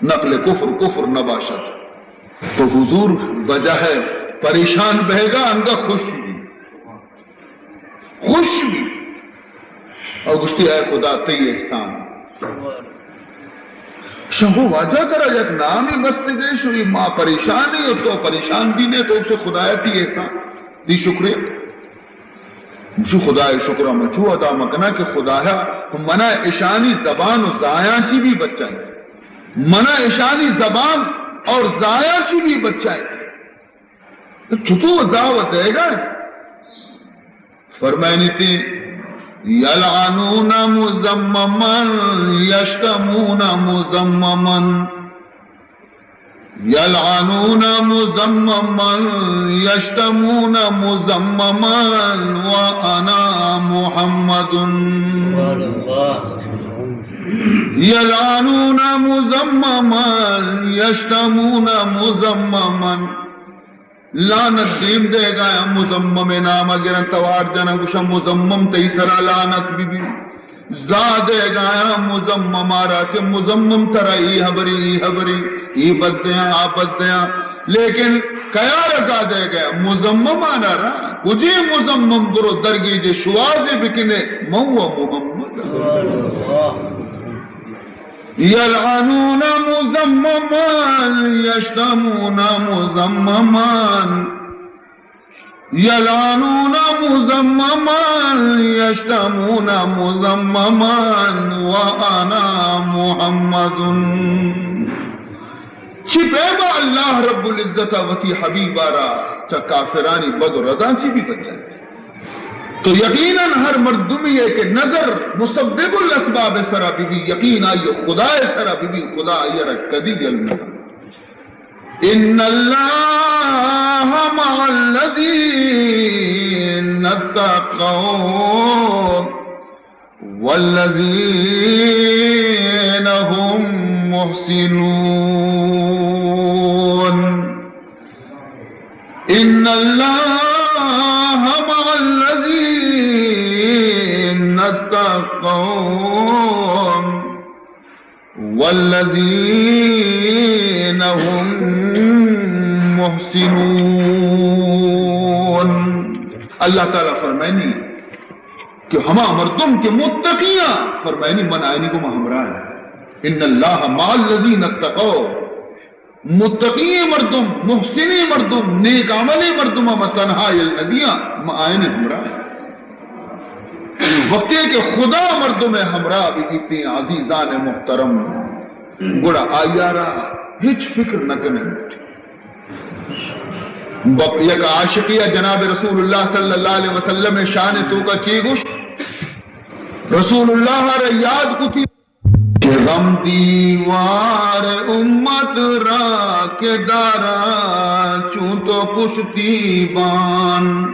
نقل کفر کفر نباشد۔ تو حضور بجاہ پریشان بہگا انگا خوش بی۔ خوش بی۔ او گوشتی، اے خدا، تئی احسان۔ شنگو واجہ، ترا یک نامے بستگش، ما پریشان ایں و تو پریشان بی نئے، تو گوشے خدایا تئی احسان، تئی شکریہ۔ گوشی، خدای شکر من چو ادا مکناں کہ خدایا منا اشانی زبان و زایاں چی بھی بچائیں، منا اشانی زبان اور زایاں چی بھی بچائیں۔ تو چطور زاو دئیگا؟ فرمائنیتی، یلعنون مذمما، یشتمون مذمما، یلعنون مذمما، یشتمون مذمما، وانا محمد۔ یلعنون مذمما، یشتمون مذمما۔ لعنت دیم دئیگایاں، مذمم ء نام ء گرن، توار جناں، گوشاں، مذمم تئی سرا لعنت بہ بی۔ زا دئیگایاں مذمم ء را کہ مذمم ترا ای ہبری، ای ہبری، ای بد دیاں، آ بد دیاں۔ لیکن کیا را زا دئیگایاں؟ مذمم ء را۔ کجے مذمم؟ برو درگیجے شوازے بکنے، من و محمد۔ یلعنون مذمما، یشتمون مذمما، یلعنون مذمما، یشتمون مذمما، وانا محمد۔ چی پیما اللہ رب العزت وتی حبیب ء را چہ کافرانی بد و رداں چی بھی بچائے؟ تو یقیناً ہر مردمی ہے کہ نظر مسبب الاسباب سرا بی بی، یقین آئی خدا سرا بی بی، خدا آئی را کدی یل نہ۔ ان اللہ مع الذین اتقوا والذین هم محسنون۔ ان اللہ مع الذین اتقوا والذین هم محسنون۔ اللہ تعالی فرمائنی کہ ہما مردم کہ متقیاں، فرمائنی من آیانی گوما ہمراہ آں۔ ان اللہ مع الذین اتقوا، متقی مردم، محسن مردم، نیک عمل مردم ما تنہا یل ندیاں، ما آیانی ہمراہ آں۔ وقتی کہ خدا مردم ہمراہ بہ بیتیں، عزیزان محترم، گڑا آئی ءَ را ہچ فکر نہ کنیں۔ بپ-، یک عاشقے ءَ جناب رسول اللہ صلی اللہ علیہ وسلم ءِ شان ءِ توکا چے گوشت؟ رسول اللہ ءَ را یاد کتی کہ غم دیوار امت را کہ داراں چون تو پشتیبان۔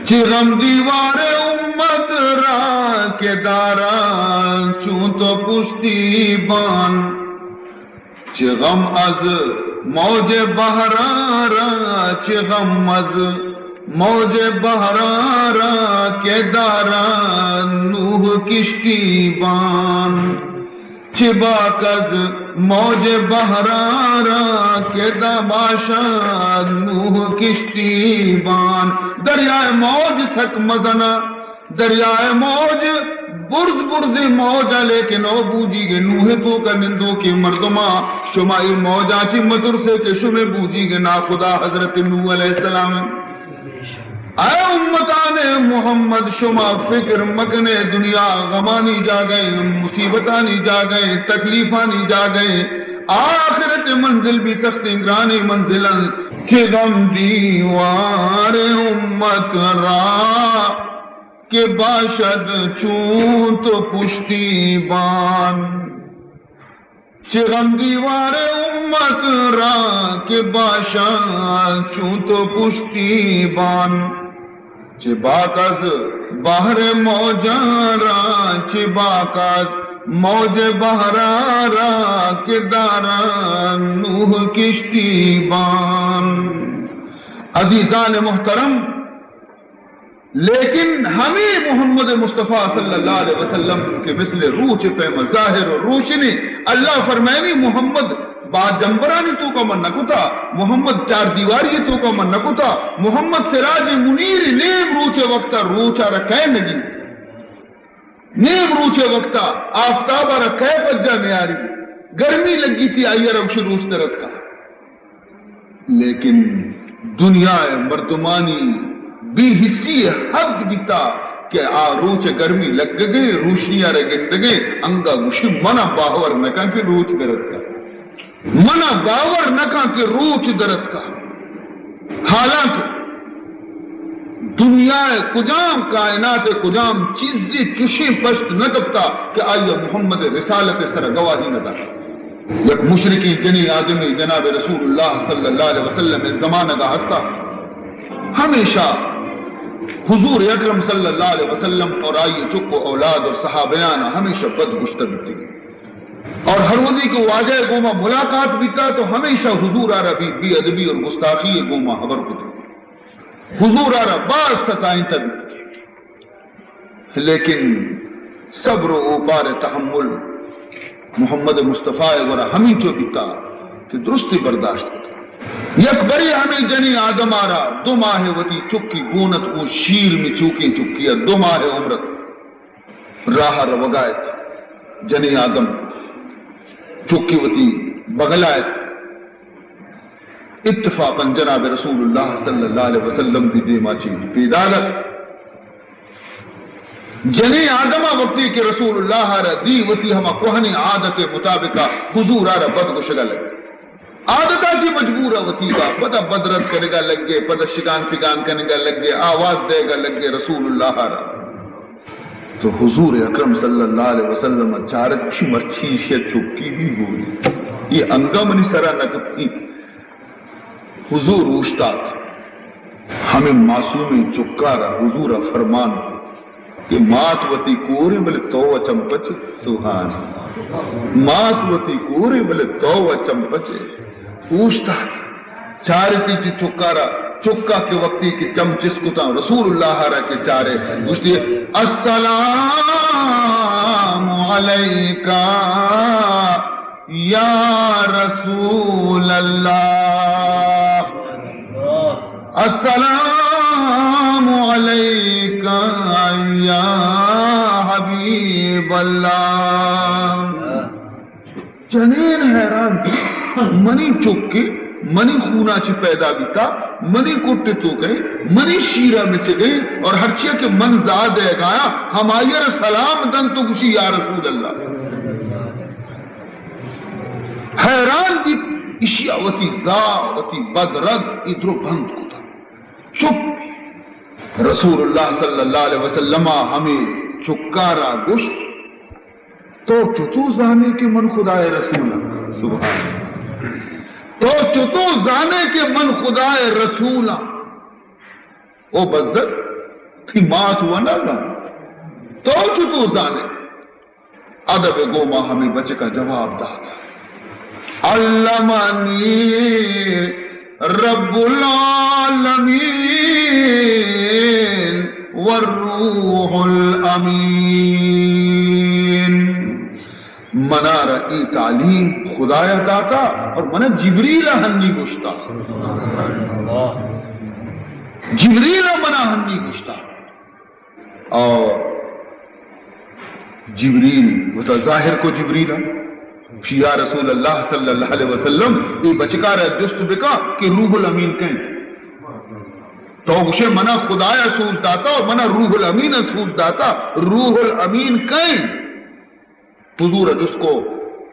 چہ غم دیوار امت را کہ داراں چون تو پشتیبان۔ چہ غم از موج بحراں را، چہ غم از موج بحراں را کہ داراں نوح کشتیبان۔ چہ باک از موج بحراں را کہ دا باشد نوح کشتیبان۔ دریائے موج سک مزنا، دریائے موج برز برزیں موجا، لیکن او بوجیگے نوح توکا نندوکیں مردماں، شما اے موجاں چہ مترسے کہ شمے بوجیگے ناخدا حضرت نوح علیہ السلام۔ اے امتان محمد، شما فکر مکنے، دنیا غمانی جاگہ ایں، مصیبتانی جاگہ ایں، تکلیفانی جاگہ ایں، آخرت منزل بھی سخت گرانی منزل انت۔ چہ غم دیوار امت را کہ باشد چون تو پشتیبان۔ چہ غم دیوار امت را کہ باشد چون تو پشتیبان۔ چہ باک از بحر موجاں را، چہ باک از موج بحراں را کہ داراں نوح کشتیبان۔ عزیزان محترم، لیکن ہمے محمد مصطفی صلی اللہ علیہ وسلم کہ مثل روچ پیما ظاہر و روشنے، اللہ فرمائنی محمد با جمبرانی توکا من نکتا، محمد چار دیواری توکا من نکتا، محمد سراج منیر نیم روچ وقتا روچا را کئے نگی، نیم روچ وقتا آفتابا را کئے پجا نیاری، گرمی لگی تھی آئی را گوشی روچ درتکا۔ لیکن دنیا ءِ مردمانی بے حسی ءِ حد بیتا کہ آ روچ ءِ گرمی لگگے، روشنی ءَ را گندگے، انگا گوشی منا باور نہ کن کہ روچ درتکا، منا باور نہ کن کہ روچ درتکا۔ حالانکہ دنیا ءِ کجام، کائنات ءِ کجام چیزے چشیں پشت نہ کپتا کہ آئی ءَ محمد ءِ رسالت ءِ سرا گواہی نہ دات۔ یک مشرکیں جنیں آدمے جناب رسول اللہ صلی اللہ علیہ وسلم ءِ زمانگ ءَ ہستا، ہمیشہ حضور اکرم صلی اللہ علیہ وسلم اور آئی چک و اولاد اور صحابیان ہمیشہ بد گشتہ بیتگی اور ہر وھدی کہ واجہ ءِ گوما ملاقات بیتا تو ہمیشہ حضور ءَ را بے، بے ادبی اور گستاخی ءِ گوما ہبر کتگ۔ حضور ءَ را باز ستائینتہ بیتگ، لیکن صبر و اوپار تحمل محمد مصطفی ءِ گورا ہمینچو بیتا کہ درستی برداشت کتا۔ یک برے ہمے جنیں آدم ءَ را دو ماہ وتی چکی گون ات، گوں شیر می چوکیں چکی ءَ دو ماہ عمر ات۔ راہ ءَ روگا ات، جنیں آدم چکی وتی بغلا ات۔ اتفاقاً جناب رسول اللہ صلی اللہ علیہ وسلم دی دیما چی پیداگ ات۔ جنیں آدم ءَ وقتی کہ رسول اللہ ءَ را دی، وتی ہما کوہنیں عادت ءِ مطابق ءَ حضور ءَ را بد گشگا لگے۔ عادت ءَ چی مجبور ءَ وتی گا، پدا بد رد کنگا لگے، پدا شگان پگان کنگا لگے، آواز دیگا لگے رسول اللہ ءَ را۔ تو حضور اکرم صلی اللہ علیہ وسلم ءَ چارت، چی مرچی ایشی ءَ چکی بی گوئی، اے انگا منی سرا نہ کپتی۔ حضور اوشتات، ہمے معصومیں چکا را حضور ءَ فرمان کہ مات وتی کوریں بلے تو و چم پچے۔ سبحان اللہ۔ مات وتی کوریں بلے تو و چم پچے۔ اوشتات، چارتی چی چکا را، چکا کہ وقتی کہ چم چست کتاں رسول اللہ ءَ را کہ چارے، گوشتی، السلام عليك يا رسول الله، السلام عليك يا حبيب الله. جنین حیران، منی چکے منی خونا چہ پیدا بیتا، منی کٹ توکئے، منی شیرا مچگئے، اور ہرچیا کہ من زا دئیگایاں ہمائی را سلام دنت و گوشی، یا رسول اللہ. حیران بیت، اشیا وتی زا، وتی بدرد ای درو بند کتا. چپ. رسول اللہ صلی اللہ علیہ وسلم ہمے چکارا گوشت، تو چتو زانے کہ من خدائے رسولاں؟ سبحان اللہ. تو چتو زانے کہ من خدائے رسولاں؟ او بزگ، تئی مات و نہ زان، تو چتو زانے؟ ادب گوما ہمے بچکا جواب دات، علمنی رب العالمین والروح الامین. منارا ای تعلیم خدایا داتا اور منا جبریل ہنی گوشتا. جبریل منا ہنی گوشتا. اور جبریل وتا ظاہر کو، جبریل، یا رسول اللہ صلی اللہ علیہ وسلم، ای بچکارا جست بکا کہ روح الامین کئیں؟ تو گوشے منا خدایا سوج داتا اور منا روح الامین سوج داتا، روح الامین کئیں؟ حضور جست کو،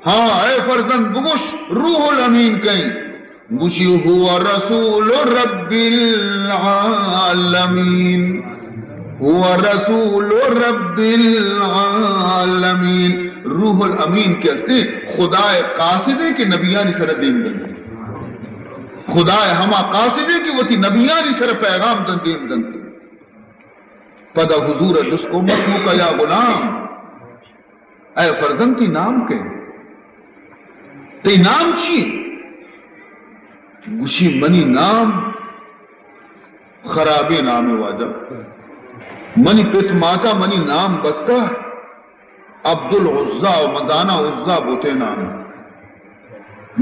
ہاں اے فرزند، بگوش روح الامین کئیں؟ گوشی، هو رسول رب العالمین، هو رسول رب العالمین. روح الامین کہ استے، خدائے قاصدے کہ نبیانی سر دیم دنت. خدائے ہما قاصدے کہ وتی نبیانی سر پیغام دن دیم دنت. پدا حضور جست کو، ما اسمک یا غلام؟ اے فرزند، تئی نام کئے؟ تئی نام چی؟ گوشی، منی نام خرابیں نامے واجہ. منی پت ماتا منی نام بستا عبدالعزی و مزانا عزی بوتے نام.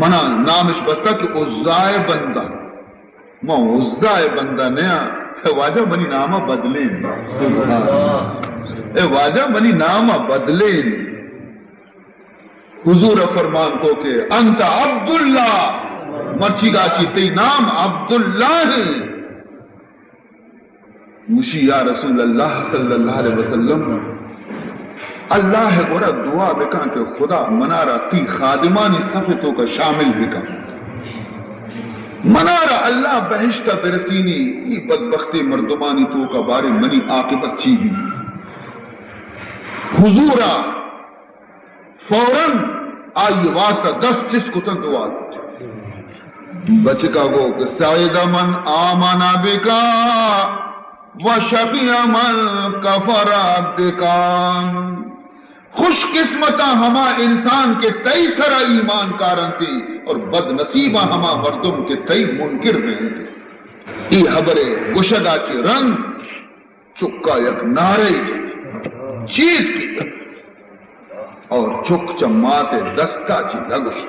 منا نامش بستا کہ عزی بندہ. من عزی بندہ نیاں. اے واجہ، منی نام بدلین. سبحان اللہ. اے واجہ، منی نام بدلین. حضور فرمان کو کہ انت عبداللہ، مرچیگا چی تئی نام عبداللہ انت. گوشی، یا رسول اللہ صلی اللہ علیہ وسلم، اللہ گورا دعا بکن کہ خدا منارا تئی خادمانی صف توکا شامل بکن. منارا اللہ بہشت برسینی، ای بدبختی مردمانی توکا بارے منی عاقبت چی بی؟ حضورا فوراً آئی واسطہ دست چست کتن دعا کت. بچکا گو کہ سعید من آمن بکا و شقی من کفر بکا. خوش قسمتاں ہما انسان کہ تئی سرا ایمان کارنتی اور بد نصیباں ہما مردم کہ تئی منکر بنت. ای حبرے گوشگا چی رند چکا یک نعرہ جت، چیز کی، اور چک چہ مات دستا چی لگشت.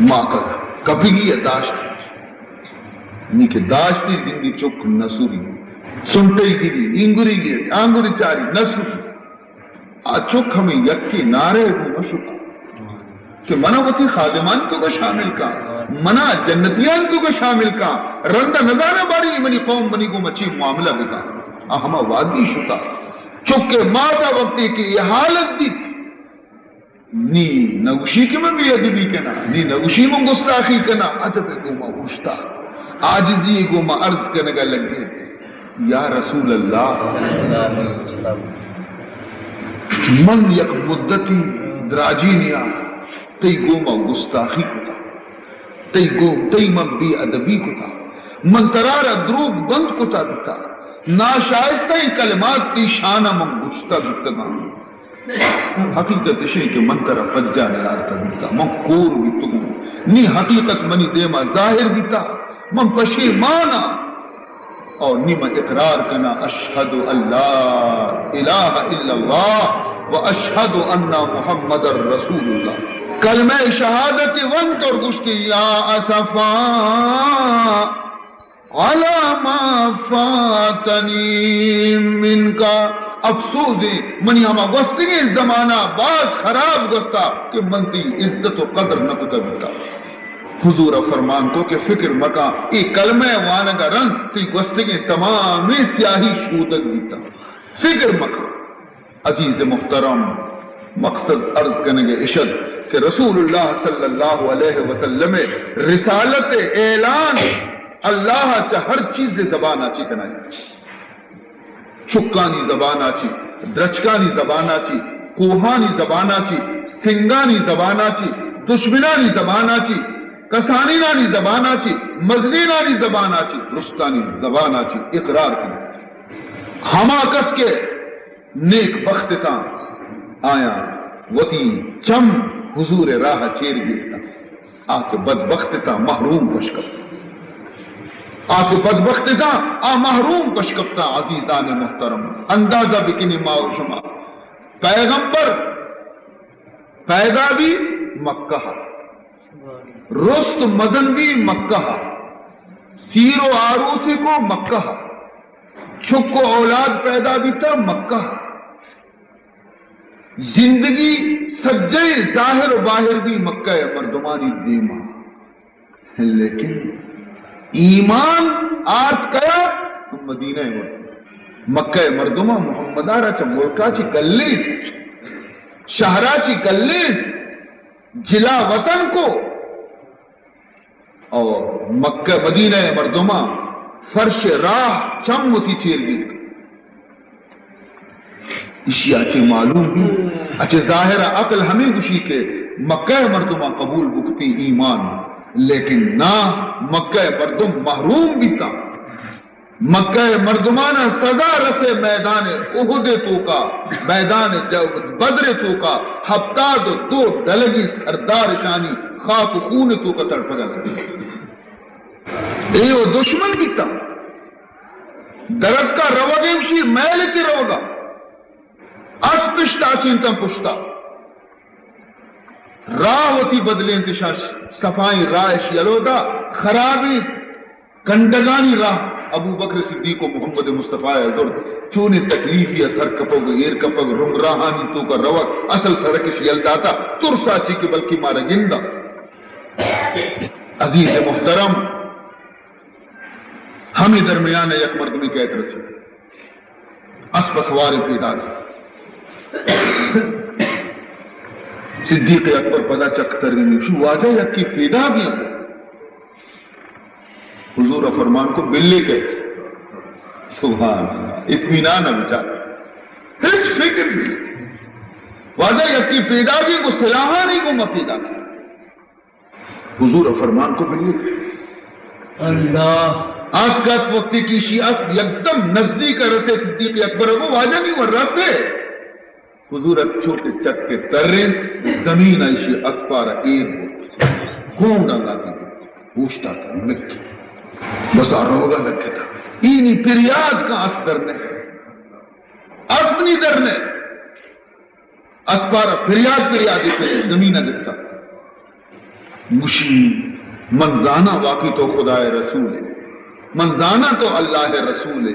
مات کپگی داشت، نی کہ داشتی گندی چک نسوری، سنٹئی گری، اینگری گری، آنگری چاری، نسوری. آ چک ہمیں یکی نعرہ گو مشک کہ منا وتی خادمان توکا شامل کن، منا جنتیان توکا شامل کن، رندا نزاناں باری منی قوم منی گوما چی معاملہ بکن. آ ہما وادی شتا. چکے ماتا وقتی کہ یہ حالت دیت، نی نگوشی کہ من بے ادبی کنا، نی نگوشی من گستاخی کنا، ادب گوما اوشتا، عاجزی گوما عرض کنگا لگے، یا رسول اللہ، من یک مدتی دراجی نیا تئی گوما گستاخی کتا، تئی گو، تئی من بے ادبی کتا، من ترارا دروگ بند کتا بیتا، ناشائستہ کلمات تئی شانا من گشتا بیتگاں. حقیقت اشیں کہ من ترا پجا نیارتا بیتا، من کور بیتگوں. نی حقیقت منی دیما ظاہر بیتا، من پشیماناں. اور نی من اقرار کنا، اشہد ان لا الہ الا اللہ واشهد ان محمد رسول اللہ۔ کلمہ شہادت ونت اور گوشتی، یا اسفا علی ما فاتنی منک، افسوز ایں منی ہما گوستگیں زمانہ باز خراب گوستا کہ من تئی عزت و قدر نہ کتہ بیتا۔ حضور ء فرمان کو کہ فکر مکاں، اے کلمہ ء وانگ ء رند تئی گوستگیں تمامیں سیاہی شودگ بیتاں۔ فکر مکاں۔ عزیز محترم، مقصد عرض کنگ ء اشد کہ رسول اللہ صلی اللہ علیہ وسلم ء رسالت ء اعلان اللہ ء چہ ہر چیز ء زبان ء چی کنائی۔ چکانی زبان ء چی، درچکانی زبان ء چی، کوہانی زبان ء چی، سنگانی زبان ء چی، دشمنانی زبان ء چی، کسانینانی زبان ء چی، مزنینانی زبان ء چی، درستانی زبان ء چی اقرار کنائی۔ ہما کس کہ نیک بخت اتاں، آیاں وتی چم حضور ء راہ ء چیر گیرتاں۔ آ کہ بدبخت اتاں، محروم پش کپتاں۔ آ کہ بدبخت اتاں، آ محروم پش کپتاں۔ عزیزان محترم، اندازہ بکنی ما و شما۔ پیغمبر پیدا بی مکہ ء، رست مزن بی مکہ ء، سیر و آروسی کو مکہ ء، چک و اولاد پیدا بیتا مکہ ء۔ زندگی سجہ ظاہر و باہر بی مکہ ء مردمانی دیما، لیکن ایمان آرت کیا؟ مدینہ ء مردم۔ مکہ ء مردماں محمد ء را چہ ملکا چی گلیت، شہرا چی گلیت، جلا وطن کو۔ اور مکہ مدینہ ء مردماں فرش راہ چم وتی چیر گیت۔ ایشی ء چہ معلوم بی، اچ ظاہر عقل ہمیں گوشی کہ مکہ ء مردماں قبول بکتی ایمان، لیکن نہ، مکہ ء مردم محروم بیتاں۔ مکہ ء مردماناں سزا رسے میدان احد ء توکا، میدان ج-، بدر ء توکا ہپتاد و دو ڈلگی سردارشانی خاک و خون ء توکا تڑپگا لگے۔ اے و دشمن بیتا۔ درتکا روگے وشی میل تی روگا۔ اسپش تاچینتاں پشتا۔ راہ وتی بدلینت، شاش صفائیں راہ اش یلو دا، خرابیں کنڈگانی راہ۔ ابوبکر صدیق و محمد مصطفی ء زرت، چونیں تکلیفی ء سر کپگ و ایر کپگ، رنگ راہانی توکا روگ، اصل سڑکش یل داتا، ترسا چی کہ بلکہ مارا گندا۔ عزیز محترم، ہمے درمیان ء یک مردمے کئیت رسی۔ اسپ سواریں پیداگ۔ صدیق اکبر پدا چک ترینی، شو واجہ یکی پیداگی ہم۔ حضور فرمان کو بلے کئیت۔ سبحان اللہ۔ اطمینان ء بچار۔ ہچ فکر نیست۔ واجہ یکی پیداگی کو سلاحانی کو مہ پیداگی۔ حضور ء فرمان کو بلی۔ اللہ۔ آس کت وقتی کہ ایشی اسپ یکدم نزدیک ء رسے، صدیق اکبر ء گو واجہ نی ور رسے۔ حضور ء چوکے چک کے ترین زمین ء ایشی اسپار ء ایر بوت۔ گونڈ ء لاتی اوشتاتا نکی۔ بس آ روگا لگتا۔ اینی پریاد کا اسپ درنے۔ اسپ نی درنے۔ اسپارا پریاد پریادے پہ زمین ء گپتا۔ گوشی، من زاناں واقعی تو خدائے رسول ئے، من زاناں تو اللہ ء رسول ئے،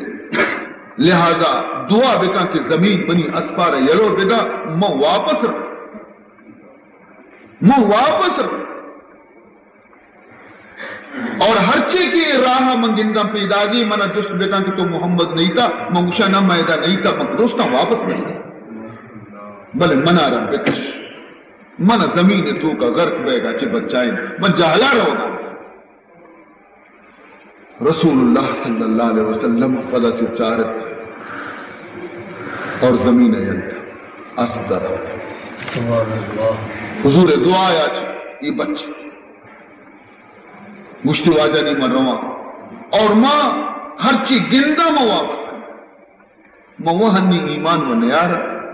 لہذا دعا بکن کہ زمین منی اسپارا یلو بدا، من واپس رو، من واپس رو۔ اور ہرچی کہ اے راہ ء من گنداں پیداگی، من ء جست بکن کہ تو محمد نئیتا، من گوشاں نہ، من ادا نئیتا، من درستاں واپس نئیتا۔ بلے من ء را بکش، من ء زمین ء توک ء غرق بیگ ء چہ بچائین، من جہلا روگاں۔ رسول اللہ صلی اللہ علیہ وسلم پدا چو چارت اور زمین ء ینت، اسپ در۔ سبحان اللہ۔ حضور ء دعا ء چہ اے بچ۔ گوشتی، واجہ نی من رواں اور ما ہرچی گنداں ما واپس کناں۔ ما وہنی ایمان و نیار،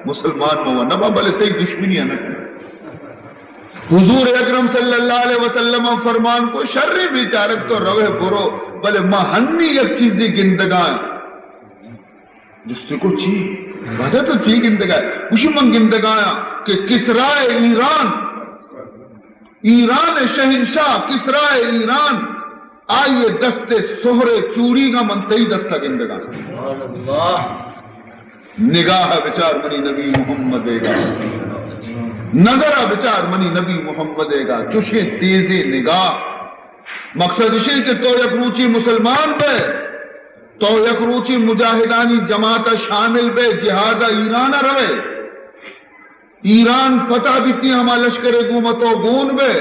مسلمان ما و نبا، بلے تئی دشمنی ء نہ کناں۔ حضور اکرم صلی اللہ علیہ وسلم ء فرمان کو، شر بیچارگ تو روے برو، بلے ما ہنی یک چیزے گندگاں۔ جستی کو، چی؟ واجہ تو چی گندگا ئے؟ گوشی من گندگایاں کہ کسرائے ایران، ایران شہنشاہ کسرائے ایران، آئی دست سہرے چوڑیگا من تئی دستا گندگا۔ نگاہ بچار منی نبی محمد ئیگا، نظر بچار منی نبی محمد ئیگا، چوشیں تیزیں نگاہ۔ مقصد اشیں کہ تو یک روچے مسلمان بئے، تو یک روچے مجاہدانی جماعت شامل بئے، جہاد ایران روئے، ایران فتح بیتی، ہما لشکر گوما تو گون بئے،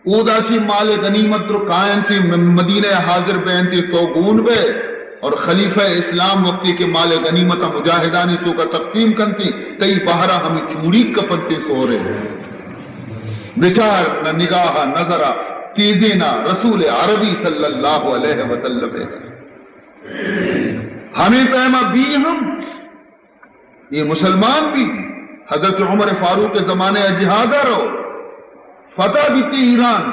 اودا چی مال غنیمت در کاینتی، م-، مدینہ حاضر بینتی تو گون بئے، اور خلیفہ اسلام وقتی کہ مال غنیمت مجاہدانی توکا تقسیم کنتی، تئی بہرا ہمیں چوڑی کپنتی سہرے۔ بچار نہ نگاہ نظرا تیزینا رسول عربی صلی اللہ علیہ وسلم ئے۔ ہمیں پیما بی ہم اے مسلمان بی، حضرت عمر فاروق زمانہ ء جہاد ء رو، فتح بیتی ایران،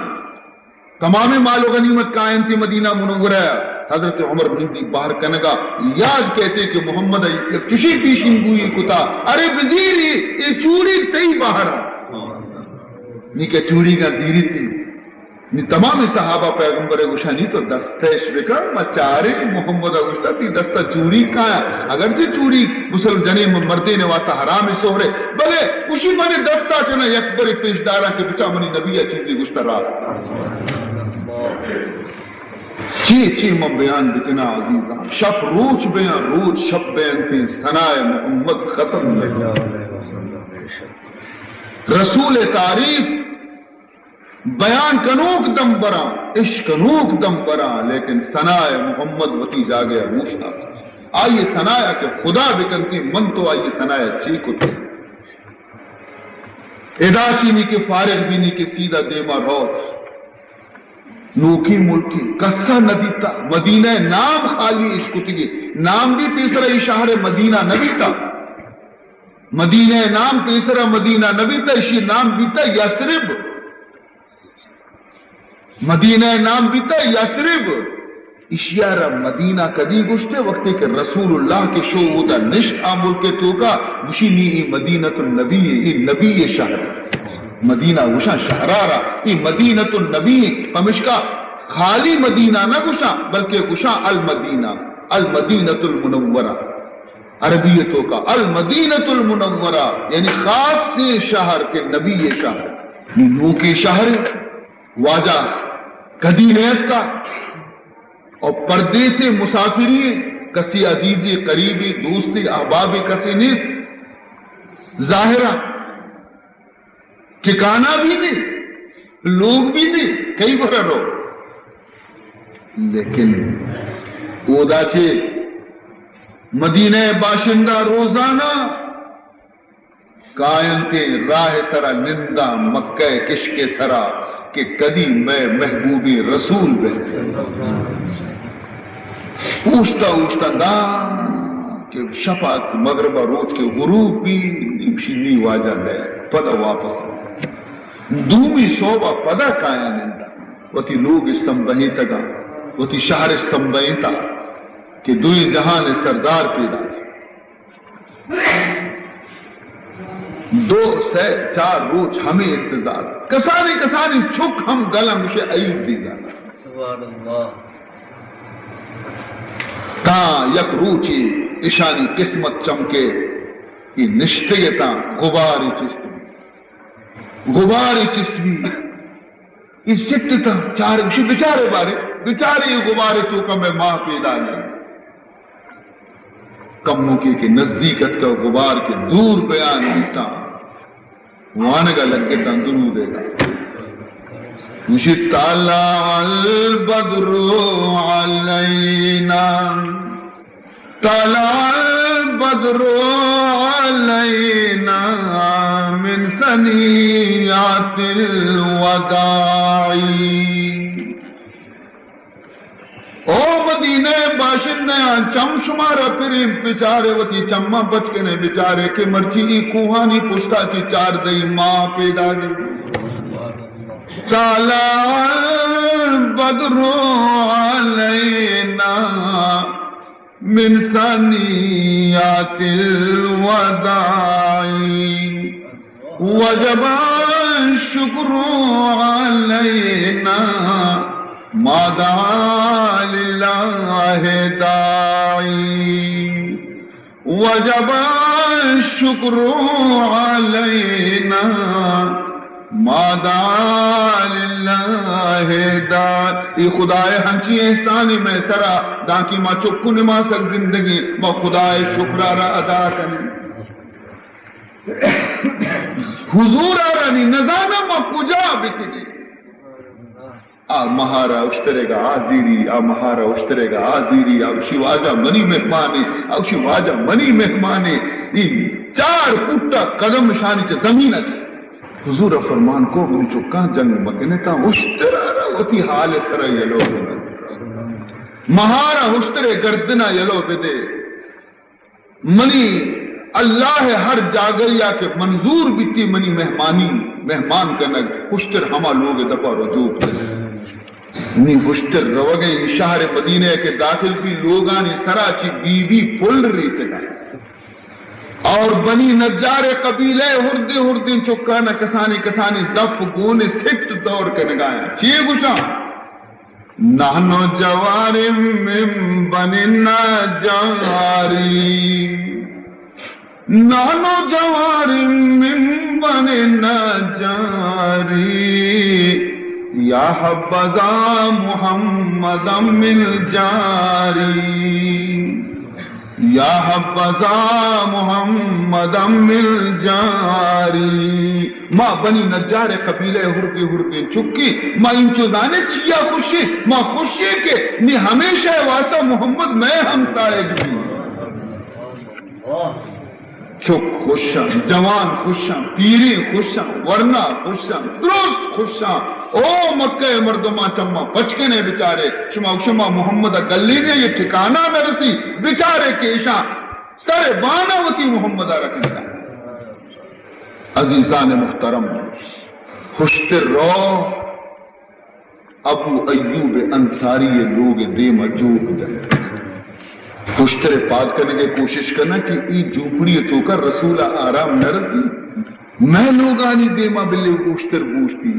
تمام مال و غنیمت کاینتی مدینہ منورہ ء۔ حضرت عمر نندی بہر کنگا، یاد کئیتی کہ محمد ء یک چشیں پیشین گوئی کتا، ارے بزیری اے چوڑی تئی بہر ء۔ نی کہ چوڑیگا زیریتی۔ نی تمام صحابہ پیغمبر گوشا، نی تو دستش بکن، ما چاریں کہ محمد گوشتا تی دستا چوڑی کایا۔ اگر تی چوڑی مسلم جنین مردین واسطہ حرام سہرے، بلے گوشی منی دستا چنا یک بری پیش دارا کہ بچا منی نبی چیزی گوشتا راست۔ چی چی من بیان بکنا عزیزاں، شپ روچ بیان، روچ شپ بیان، تی ثنائے محمد ختم نہ۔ رسول تعریف بیان کنوک دم براں، اشکنوک دم براں، لیکن ثنائے محمد وتی جاگہ ء اوشتات۔ آئی ثنایا کہ خدا بکنتی، من تو آئی ثنایا چی کت؟ ادا چی نی کہ فارغ بی نی کہ سیدھا دیما روت۔ نوکی ملکی کسا نہ دیتا، مدینہ نام خالی اشکتگی، نام بھی پیسرا ای شہر مدینہ نہ بیتا۔ مدینہ نام پیسرا مدینہ نہ بیتا، اشی نام بیتا یثرب۔ مدینہ نام بیتا یثرب۔ اشیا را مدینہ کدی گوشتے؟ وقتی کہ رسول اللہ کہ شو اودا نشت آ ملک توکا، گوشی نی ای مدینۃ النبی، ای نبی شہر۔ مدینہ گوشاں شہرا را، ای مدینۃ النبی، پمشکا خالی مدینہ نہ گوشاں، بلکہ گوشاں المدینہ، المدینۃ المنورہ۔ عربی توکا المدینۃ المنورہ، یعنی خاصیں شہر کہ نبی شہر۔ نی نوکیں شہر واجہ کدی نیستا اور پردیسیں مسافری، کسی عزیزی، قریبی، دوستی، احبابی کسی نیست۔ ظاہرہ ٹھکانہ بھی نہیں، لوگ بھی نہیں، کئی گورا رو۔ لیکن اودا چے مدینہ باشندہ روزانہ کاینتے راہ سرا ننداں مکہ کشک سرا کہ کدی مئے محبوبیں رسول بہ۔ اوشتا اوشتا داں کہ شپا کہ مغربا روچ کہ غروب بی، نی گوشی نی واجہ لے پدا واپس۔ دومی سوبا پدا کایاں نندا، وتی لوگ سمبہینتگاں، وتی شہر سمبہینتا کہ دوئیں جہان سردار پیدا۔ دو، سہ، چار روچ ہمے انتظار۔ کسانی کسانی چک ہم گلن گوشے عید دیگا۔ سبحان اللہ۔ تا یک روچے اشانی قسمت چمکے، ای نشتگے تا غباری چست بی۔ غباری چست بی۔ ای سکت تا چار گوشی بچارے بارے، بچارے ای غبارے توکا مئے ماہ پیدا نہیں۔ کموکے کہ نزدیک اتکا غبار کہ دور بیان بیتا، وانگا لگتا درودے گا۔ گوشی طلع البدر علینا، طلع البدر علینا من ثنیات الوداع۔ او مدینہ باشندیاں، چم شمارا پریں، بچارے وتی چماں بچ کنے، بچارے کہ مرچی ای کوہانی پشتا چی چاردہی ماہ پیدا گی۔ طلع البدر علینا من ثنيات الوداع وجب الشكر علينا ما دعا لله داعي. وجب الشكر علينا ما دعا لله داعي. اے خدائے ہنچی احسانے مئے سرا، دانکہ ما چک و نماسگ زندگیں، ما خدائے شکرا را ادا کنیں. حضورا را نی نزاناں ما کجا بکنیں. آ مہارا اشترے گا آ زیری، آ مہارا اشترے گا آ زیری، آ گوشی واجہ منی مہمانے، آ گوشی واجہ منی مہمانے. اے چار پٹا قدم شانی چہ زمین ءَ چست. حضور ءَ فرمان کو، منی چکاں جنگ مکنے، تاں اشترا را وتی حال ءِ سرا یلو بدے. مہارا اشترے گردنا یلو بدے. منی اللہ ءِ ہر جاگہیا کہ منظور بیتی منی مہمانی، مہمان کنگ، اشتر ہما لوگ ءِ دپا رجوع بکنت. نی اشتر روگیں شہر مدینہ کہ داخل بی، لوگانی سرا چی بی بی پل ریچگا. اور بنی نجار قبیلہ ہردے ہردیں چکانا کسانی کسانی دف گون سٹ دور کنگایا. چی گوشاں؟ نحن جوار من بنی النجار. نحن جوار من بنی النجار. یا حبذا محمدا من جاری. یا حبذا محمدا من جاری. ما بنی نجار قبیلہ ہردے ہردیں چکے، ما انچو زانے چیا خوشیں؟ ما خوشیں کہ نی ہمیشہ واسطہ محمد مئے ہمسائگ بی. چک خوشاں، جوان خوشاں، پیریں خوشاں، ورنا خوشاں، درست خوشاں. او مکہ ءِ مردماں، چماں پچ کنے بچارے، شما، شما محمد ءَ گلینی، یہ ٹھکانہ نہ رسی، بچارے کہ ایشاں سر بانا وتی محمد ءَ رکھنتا. عزیزان محترم، ہشتر رو ابو ایوب انصاری ءِ لوگ ءِ دیم ءَ جوک جنت. ہشتر ءَ پاد کنگ ءِ کوشش کناں کہ اے جوپڑی ءِ توکا رسول ءَ آرام نہ رسی. مئے لوگانی دیم ءَ بلے اشتر بوشتی.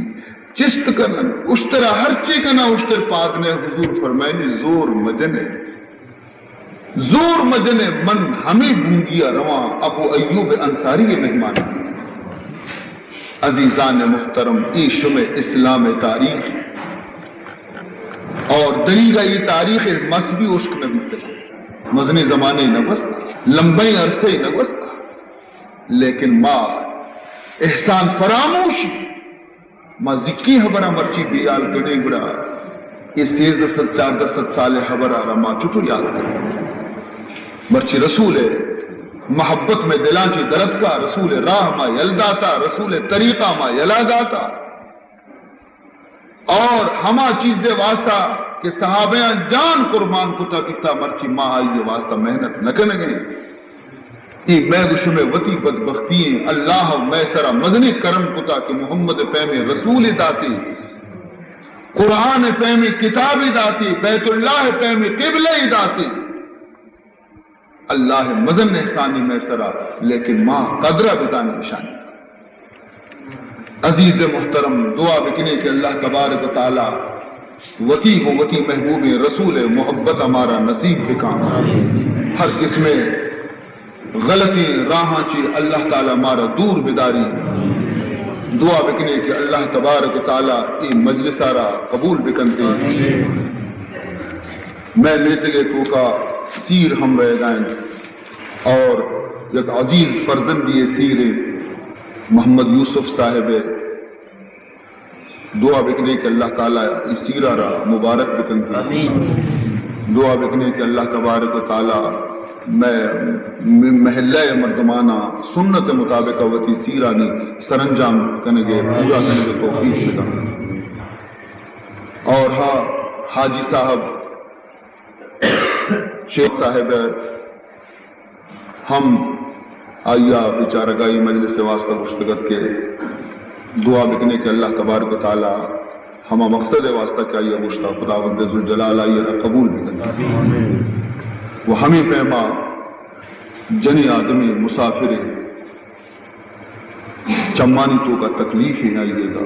چست کنن، اشتر ءَ ہرچے کناں، اشتر پاد نہ. حضور فرمائنی، زور مجنے. زور مجنے، من ہمے بونگی ءَ رواں، ابو ایوب انصاری ءِ مہمان. عزیزان محترم، اے شمئے اسلام ءِ تاریخ اور دریگا اے تاریخ ءِ مس بھی اشک نہ بیتگ، مزنیں زمانے نہ گوست، لمبئیں عرصے نہ گوست، لیکن ما احسان فراموشی ما زکی ہبراں مرچی بے حال کنیں، گڑا اے سیزدہ سد، چاردہ سد سال ءِ ہبر ءَ را ما چطور یاد کنیں؟ مرچی رسول ءِ محبت مئے دلاں چی درتکا، رسول ءِ راہ ما یل داتا، رسول ءِ طریقہ ما یلا داتا، اور ہما چیز ءِ واسطہ کہ صحابیاں جان قربان کتا بیتا، مرچی ما آئی ءِ واسطہ محنت نہ کنگیں. اے مئے گو شمئے وتی بدبختی ایں. اللہ مئے سرا مزنیں کرم کتا کہ محمد ءِ پیمیں رسولے داتے، قرآن ءِ پیمیں کتابے داتے، بیت اللہ ءِ پیمیں قبلہ ئے داتے. اللہ ءِ مزن احسانی مئے سرا، لیکن ما قدر ءَ بزانیں اشانی. عزیز محترم، دعا بکنیں کہ اللہ تبارک و تعالی وتی گوں وتی محبوبیں رسول ءِ محبت ءَ مارا نصیب بکاں. ہر قسم ءِ غلطیں راہاں چی اللہ تعالی مارا دور بداری. دعا بکنیں کہ اللہ تبارک و تعالی اے مجلس ءَ را قبول بکنتے. مئے میتگ ءِ توکا سیر ہم رہگا انت اور یک عزیز فرزندی سیر محمد یوسف صاحب ءِ. دعا بکنیں کہ اللہ تعالی اے سیرا را مبارک بکنت. آمین. دعا بکنیں کہ اللہ تبارک و تعالی مئے، مئے محلہ ءِ مردمانا سنت مطابق وتی سیرانی سرانجام کنگے پورا کنگے توفیق بدنت. اور ہاں، حاجی صاحب، شیخ صاحب ہم آئی ءَ بیچارگائی مجلس ءِ واسطہ گوشتگ ات کہ دعا بکنے کہ اللہ تبارک و تعالی ہما مقصد ءِ واسطہ کہ آئی ءَ گوشتا، خداوند ذوالجلال آئی ءَ را قبول بکنے. و ہمے پیما جنیں آدمے مسافرے چمانی توکا تکلیفے آئی ءَ،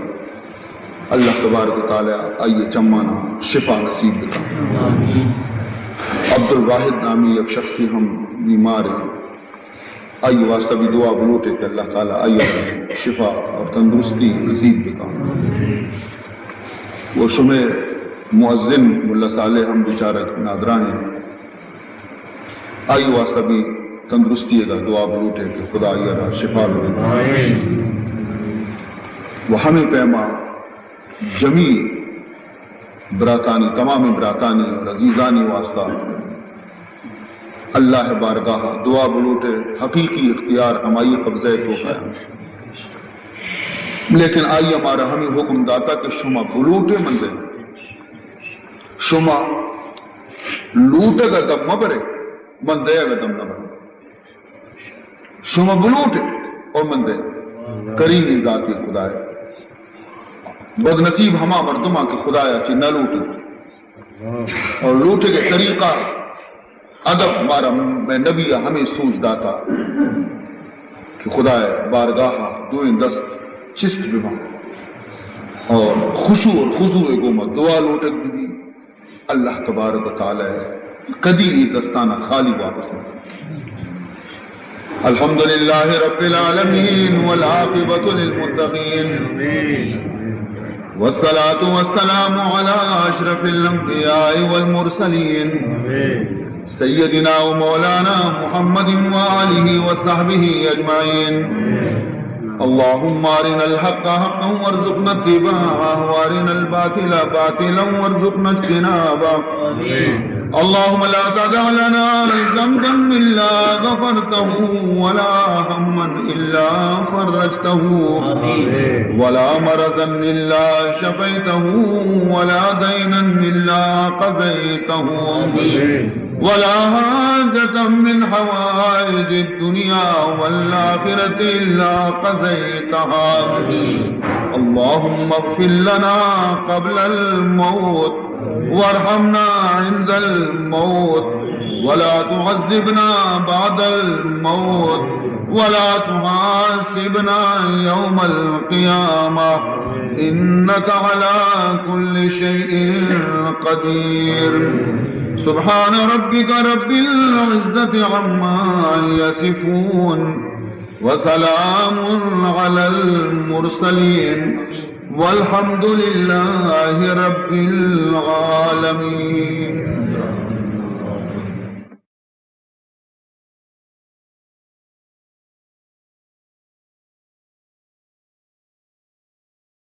اللہ تبارک و تعالی آئی ءِ چمانا شفا نصیب بکن۔ عبدالواحد نامی یک شخصے ہم بیمارے، آئی واسطہ بھی دعا بلوٹے کہ اللہ تعالی آئی ءَ شفا اور تندرستی نصیب بکن۔ و شمے مؤذن ملا صالح ہم بیچارہ نادراہیں، آئی واسطہ بھی تندرستی ءِ دعا بلوٹے کہ خدا آئی ءَ را شفا بدے۔ و ہمے پیما جمی براتانی، تمام براتانی اور عزیزانی واسطہ اللہ ءِ بارگاہ ءَ دعا بلوٹے، حقیقی اختیار ہمائی قبضہ ءِ توکا اِنت۔ لیکن آئی ءَ مارا ہمے حکم داتا کہ شما بلوٹے من دے، شما لوٹگ ءَ دم مہ برے، من دئیگ ءَ دم نہ بروں۔ شما بلوٹے اور من دے، کریمی ذاتی خدا ءِ۔ بدنصیب ہما مردماں کہ خدا ءَ چہ نہ لوٹی۔ اور لوٹگ ءِ طریقہ، ادب، مارا مئے نبی ءَ ہمے سوج داتا کہ خدا ءِ بارگاہ ءَ دوئیں دست چست بباں اور خشوع اور خضوع ءِ گوما دعا لوٹگ ببی۔ اللہ تبارک و تعالی کدی اے دستانا خالی واپس نہ۔ الحمد لله رب العالمين والعاقبة للمتقين، والصلاة والسلام على أشرف الأنبياء والمرسلين، سيدنا ومولانا محمد وآله وصحبه أجمعين. اللهم أرنا الحق حقا وارزقنا اتباعه، وأرنا الباطل باطلا وارزقنا اجتنابه. اللهم لا تدع لنا ذنبا إلا غفرته، ولا هما إلا فرجته، ولا مرضا إلا شفيته، ولا دينا إلا قضيته، ولا حاجة من حوائج الدنيا والآخرة إلا قضيتها. اللهم اغفر لنا قبل الموت، وارحمنا عند الموت، ولا تعذبنا بعد الموت، ولا تحاسبنا يوم القيامة، إنك على كل شيء قدير. سبحان ربك رب العزة عما يصفون، وسلام على المرسلين، والحمد لله رب العالمين.